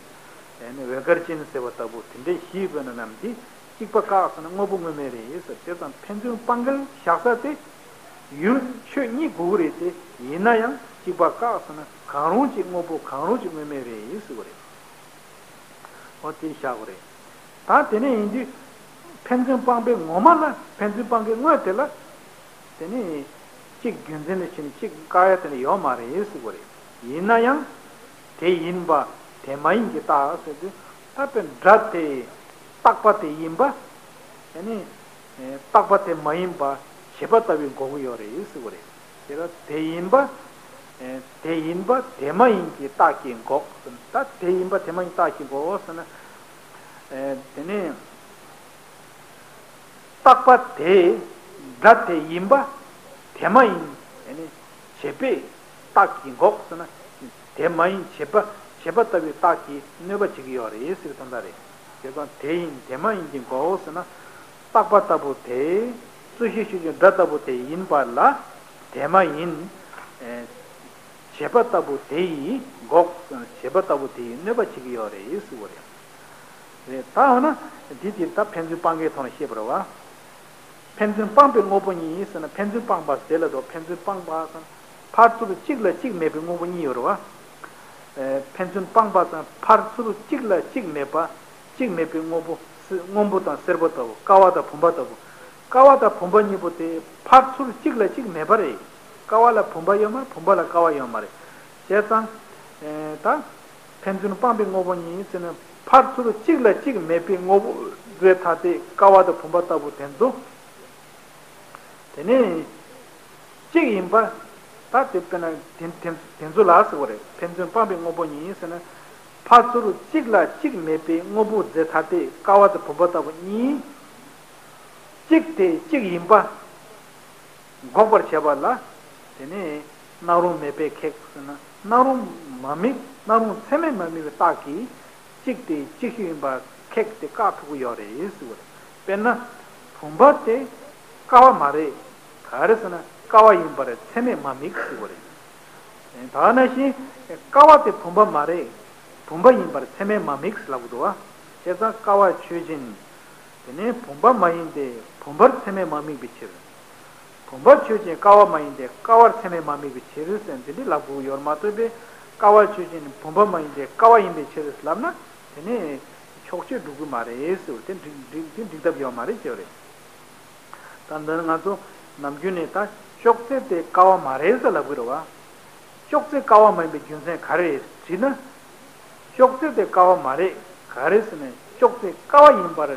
དེ་ནི་འོད་དཀར་ཅན་ཟེར་བ་ལྟ་བུ་དེ་འདྲའི་བཞི་ཡོད་པ་ན་རྣམས་ཀྱིས་གཅིག་པ་བཀག་ཟེར་ན་དངོས་པོ་དངོས་མེད་རེད་ཟེར། དེ་ཙམ་ཕན་ཚུན་སྤང་འགལ་བཞག་ས་དེ། ཡུལ་ཆོས་གཉིས་དགོས་ཀྱི་རེད་དེ། ཡིན་ན་ཡང་གཅིག་པ་བཀག་ཟེར་ན་གང་རུང་གཅིག་དངོས་པོ་གང་རུང་གཅིག་དངོས་མེད་རེད་ཟེར་བ་རེད། འོ་དེ་བཞག་དགོས་རེད། ད་དེ་ནས་ཡིན་དུས། ཕན་ཚུན་སྤངས་པའི་ངོ་མ་ལ་ཕན་ཚུན་སྤངས་ཀྱི་དངོས་དེ་ལ། དེ་ནི། གཅིག་རྒྱུ་མཚན་ལ་ཕྱིན་གཅིག་བཀག་ཡ་དེ་ནི་ཡོད་མ་རེད་ཟེར་བ་རེད། ཡིན་ན་ཡང་། དེ་ཡིན་པ་དེ་མ་ཡིན་གྱི་རྟགས་ཟེར་དུས། ད་དཔེ་སྒྲ་དེ། རྟག་པ་དེ་ཡིན་པ། དེ་ནི། རྟག་པ་དེ་མ་ཡིན་པ་བྱས་པ་ལྟ་བུའི་འགོག་གི་ཡོད་རེད་ཟེར་བ་རེད། དེ་ལ་དེ་ཡིན་པ། དེ་ཡིན་པ་དེ་མ་ཡིན་གྱི་རྟགས་ཀྱིས་འགོག་ཟེར་ན། ད་དེ་ཡིན་པ་དེ་མ་ཡིན་རྟགས་ཀྱིས་འགོག་ཟེར་ན། དེ་ནི། རྟག་པ་དེ། སྒྲ་དེ་ཡིན་པ། དེ་མ་ཡིན། དེ་ནི། བྱས་པའི་རྟགས་ཀྱིས་འགོག་ཟེར་ན། དེ་མ་ཡིན་བྱས་པ་བྱས་པ་ལྟ་བུའི་རྟགས་ཀྱིས་གནོད་པ་བྱེད་ཀྱི་ཡོད་རེད་ཟེར་བའི་དོན་དག་རེད། དེ་ཙང་དེ་ཡིན་དེ་མ་ཡིན་གྱི་འགོག་ཟེར་ན། རྟག་པ་ལྟ་བུ་དེ། རྩོད་གཞི་ཤེས་བྱའི་སྒྲ་ལྟ་བུ་དེ་ཡིན་པ་ལ། དེ་མ་ཡིན། བྱས་པ་ལྟ་བུ་དེ་ཡིས་འགོག་བྱས་པ་ལྟ་བུ་དེ་ཡིས་གནོད་པ་བྱེད་ཀྱི་ཡོད་རེད་ཟེར་བ་རེད། རེད། ད་འོ་ན། འདི་དེ་ད་ཕན་ཚུན་སྤང་གའི་ཐོག་ནས་བཤད་པ་རེད་བ། ཕན་ཚུན་སྤངས་པའི་དངོས་པོ་གཉིས་ཟེར་ན་ཕན་ཚུན་སྤངས་པ་དེ་ལ་དོ་ཕན་ཚུན་སྤངས་པ་ཟེར་ན། ཕར་ཚུར་གཅིག་ལ་གཅིག་མེད་པའི་དངོས་པོ་གཉིས་ཡོད་རེད་བ། ཨེ། ཕན་ཚུན་སྤངས་པ་ཟེར་ན་ཕར་ཚུར་གཅིག་ལ་གཅིག་མེད་པ། གཅིག་མེད་པའི་དངོས་པོ། སེ། སྔོན་པོ་དང་སེར་པོ་ལྟ་བུ། ཀ་བ་དང་བུམ་པ་ལྟ་བུ། ཀ་བ་དང་བུམ་པ་གཉིས་པོ་དེ་ཕར་ཚུར་གཅིག་ལ་གཅིག་མེད་པ་རེད། ཀ་བ་ལ་བུམ་པ་ཡོད་མ་རེད། བུམ་པ་ལ་ཀ་བ་ཡོད་མ་རེད། བྱས་ཙང་། ཨེ། ད། ཕན་ཚུན་སྤངས་པའི་དངོས་པོ་གཉིས་ཟེར་ན་ཕར་ཚུར་གཅིག་ལ་གཅིག་མེད་པའི་དངོས་པོ་རྫས་ཐ་དད་ཀ་བ་དང་བུམ་པ་ལྟ་བུ་དེ་ཚོ། དེ་ནས་གཅིག་ཡིན་པ། ད་དེ་དཔེར་ན་དེ་དེ་དེ་ཚོ་ལ་ཟེར་བ་རེད། ཕན་ཚུན་སྤངས་པའི་དངོས་པོ་གཉིས་ཟེར་ན། ཕར་ཚུར་གཅིག་ལ་གཅིག་མེད་པའི་དངོས་པོ་རྫས་ཐ་དད་ཀ་བ་དང་བུམ་པ་ལྟ་བུ་གཉིས། གཅིག་དེ་གཅིག་ཡིན་པ། འགོག་པར་བྱེད་པ་ལ། དེ་ནས་སྣང་རུང་མེད་པས་ཁེགས་ཟེར་ན། སྣང་རུང་མ་དམིགས། སྣང་རུང་ཚད་མས་མ་དམིགས་པའི་རྟགས་ཀྱིས་གཅིག་དེ་གཅིག་ཤོས་ཡིན་པ་ཁེགས་ཏེ་བཀག་ཐུབ་ཀྱི་ཡོད་རེད་ཟེར་བ་རེད། དཔེར་ན། བུམ་པ་དེ་ཀ་བ་མ་རེད། ག་རེ་ཟེར་ན་ཀ་བ་ཡིན་པར་ཚད་མས་མ་དམིགས་ཟེར་བ་རེད། ད་ག་ནང་བཞིན་ཀ་བ་དེ་བུམ་པ་མ་རེད། བུམ་པ་ཡིན་པར་ཚད་མས་མ་དམིགས་ལབ་དགོས་འདུག་བ། བྱས་ཙང་ཀ་བ་ཆོས་ཅན། དེ་ནས་བུམ་པ་མ་ཡིན་ཏེ་བུམ་པར་ཚད་མས་མ་དམིགས་པའི་ཕྱིར། བུམ་པ་ཆོས་ཅན་ཀ་བ་མ་ཡིན་ཏེ་ཀ་བར་ཚད་མས་མ་དམིགས་པའི་ཕྱིར་ཟེར་འདི་འདྲའི་ལབ་དགོས་ཡོད་མ་གཏོགས་པས། ཀ་བ་ཆོས་ཅན་བུམ་པ་མ་ཡིན་ཏེ་ཀ་བ་ཡིན་པའི་ཕྱིར་ལབ་ན། དེ་ནས་ཕྱོགས་ཆོས་འགྲུབ་ཀྱི་མ་རེད་ཟེར་བ་དེ་འགྲིག་འགྲིག་དེ་འགྲིག་ཐབས་ཡོད་མ་རེད་ཟེར་བ་རེད། ད་འདི་ནི་ང་ཚོ་ནམ་རྒྱུན་ནས་ད་ཅོག་ཙེ་དེ་ཀ་བ་མ་རེད་ཟེར་ལབ་ཀྱི་རེད་བ། ཅོག་ཙེ་ཀ་བ་མ་ཡིན་པའི་རྒྱུ་མཚན་ག་རེ་རེད་དྲིས་ན། ཅོག་ཙེ་དེ་ཀ་བ་མ་རེད། ག་རེ་ཟེར་ན་ཅོག་ཙེ་ཀ་བ་ཡིན་པར་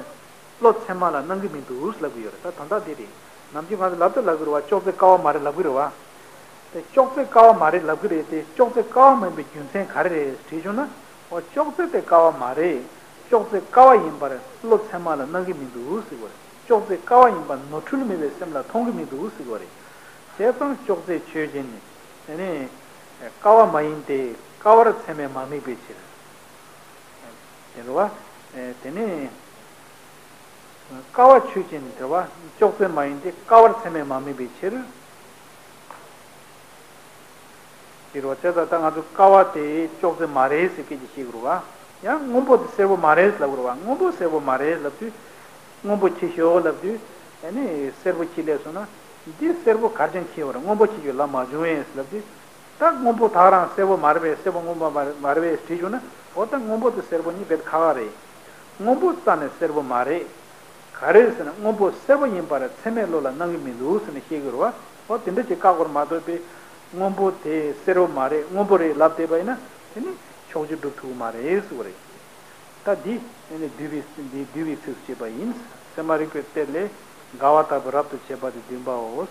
བློ་ཚད་མ་ལ་སྣང་གི་མི་འདུག་ལབ་ཀྱི་ཡོད་རེད། ད་དོན་དག་དེ་རེད། ནམ་རྒྱུན་ང་ཚོ་ལབ་ད་ལབ་ཀྱི་རེད་བ། ཅོག་ཙེ་ཀ་བ་མ་རེད་ལབ་ཀྱི་རེད་བ། དེ་ཅོག་ཙེ་ཀ་བ་མ་རེད་ལབ་ཀྱི་རེད་དེ། ཅོག་ཙེ་ཀ་བ་མ་ཡིན་པའི་རྒྱུ་མཚན་ག་རེ་རེད་དྲིས་བྱུང་ན། འོ་ཅོག་ཙེ་དེ་ཀ་བ་མ་རེད། ཅོག་ཙེ་ཀ་བ་ཡིན་པར་བློ་ཚད་མ་ལ་སྣང་གི་མི་འདུག་ཟེར་བ་རེད། ཅོག་ཙེ་ཀ་བ་ཡིན་པ་ནོར་འཁྲུལ་མེད་པའི་སེམས་ལ་མཐོང་གི་མི་འདུག་ཟེར་བ་རེད། བྱས་ཙང་ཅོག་ཙེ་ཆོས་ཅན་ནི། དེ་ནི། ཀ་བ་མ་ཡིན་ཏེ་ཀ་བར་ཚད་མས་མ་དམིགས་པའི་ཕྱིར། དེ་རེད་བ། དེ་ནི། ཀ་བ་ཆོས་ཅན་དེ་བ། ཅོག་ཙེ་མ་ཡིན་ཏེ་ཀ་བར་ཚད་མས་མ་དམིགས་པའི་ཕྱིར། དེ་རེད་བ། བྱས་ཙང་ད་ང་ཚོ་ཀ་བ་དེ་ཅོག་ཙེ་མ་རེད་ཟེར་སྐད་ཆ་བཤད་ཀྱི་རེད་བ། ཡང་སྔོན་པོ་དེ་སེར་པོ་མ་རེད་ལབ་ཀྱི་རེད་བ། སྔོན་པོ་སེར་པོ་མ་རེད་ལབ་དུས། སྔོན་པོ་ཁྱི་ཤོག་ལབ་དུས། ཨ་ནི་སེར་པོ་ཁྱི་སླེབས་སོང་ན། འདི་སེར་པོ་གར་ཅང་ཁྱི་ཡོད་རེད། སྔོན་པོ་ཁྱི་ཡོད་ལབ་མ་བྱུང་བས་ལབ་དུས། ད་སྔོན་པོ་དག་རང་སེར་པོ་མ་རེད་པས། སེར་པོ་སྔོན་པོ་མ་རེད་མ་རེད་པས་དྲིས་བྱུང་ན། འོ་ད་སྔོན་པོ་དང་སེར་པོ་གཉིས་དཔེ་ཁ་ཁ་རེད། སྔོན་པོ་རྩ་ནས་སེར་པོ་མ་རེད། ག་རེ་ཟེར་ན་སྔོན་པོ་སེར་པོ་ཡིན་པར་ཚད་མས་བློ་ལ་སྣང་གི་མི་འདུག་ཟེར་ནས་བཤད་ཀྱི་རེད་བ། འོ་དེ་འདྲ་ཅིག་བཀག་དགོས་རེད་མ་གཏོགས་པའི་སྔོན་པོ་དེ་སེར་པོ་མ་རེད། སྔོན་པོ་རེད་ལབ་བསྡད་པ་ཡིན་ན་དེ་ནི་ཕྱོགས་ཆོས་སྒྲུབ་ཐུབ་ཀྱི་མ་རེད་ཟེར་བ་རེད། ད་འདི་ནི་བསྡུས་པའི་འདི་བསྡུས་པའི་ཚིགས་སུ་བཅད་པ་ཡིན། ཚད་མ་རིག་པའི་གཏེར་ལས་འགལ་བ་ལྟ་བུ་རབ་ཏུ་བྱེད་པ་སྟེ་བདུན་པའོ།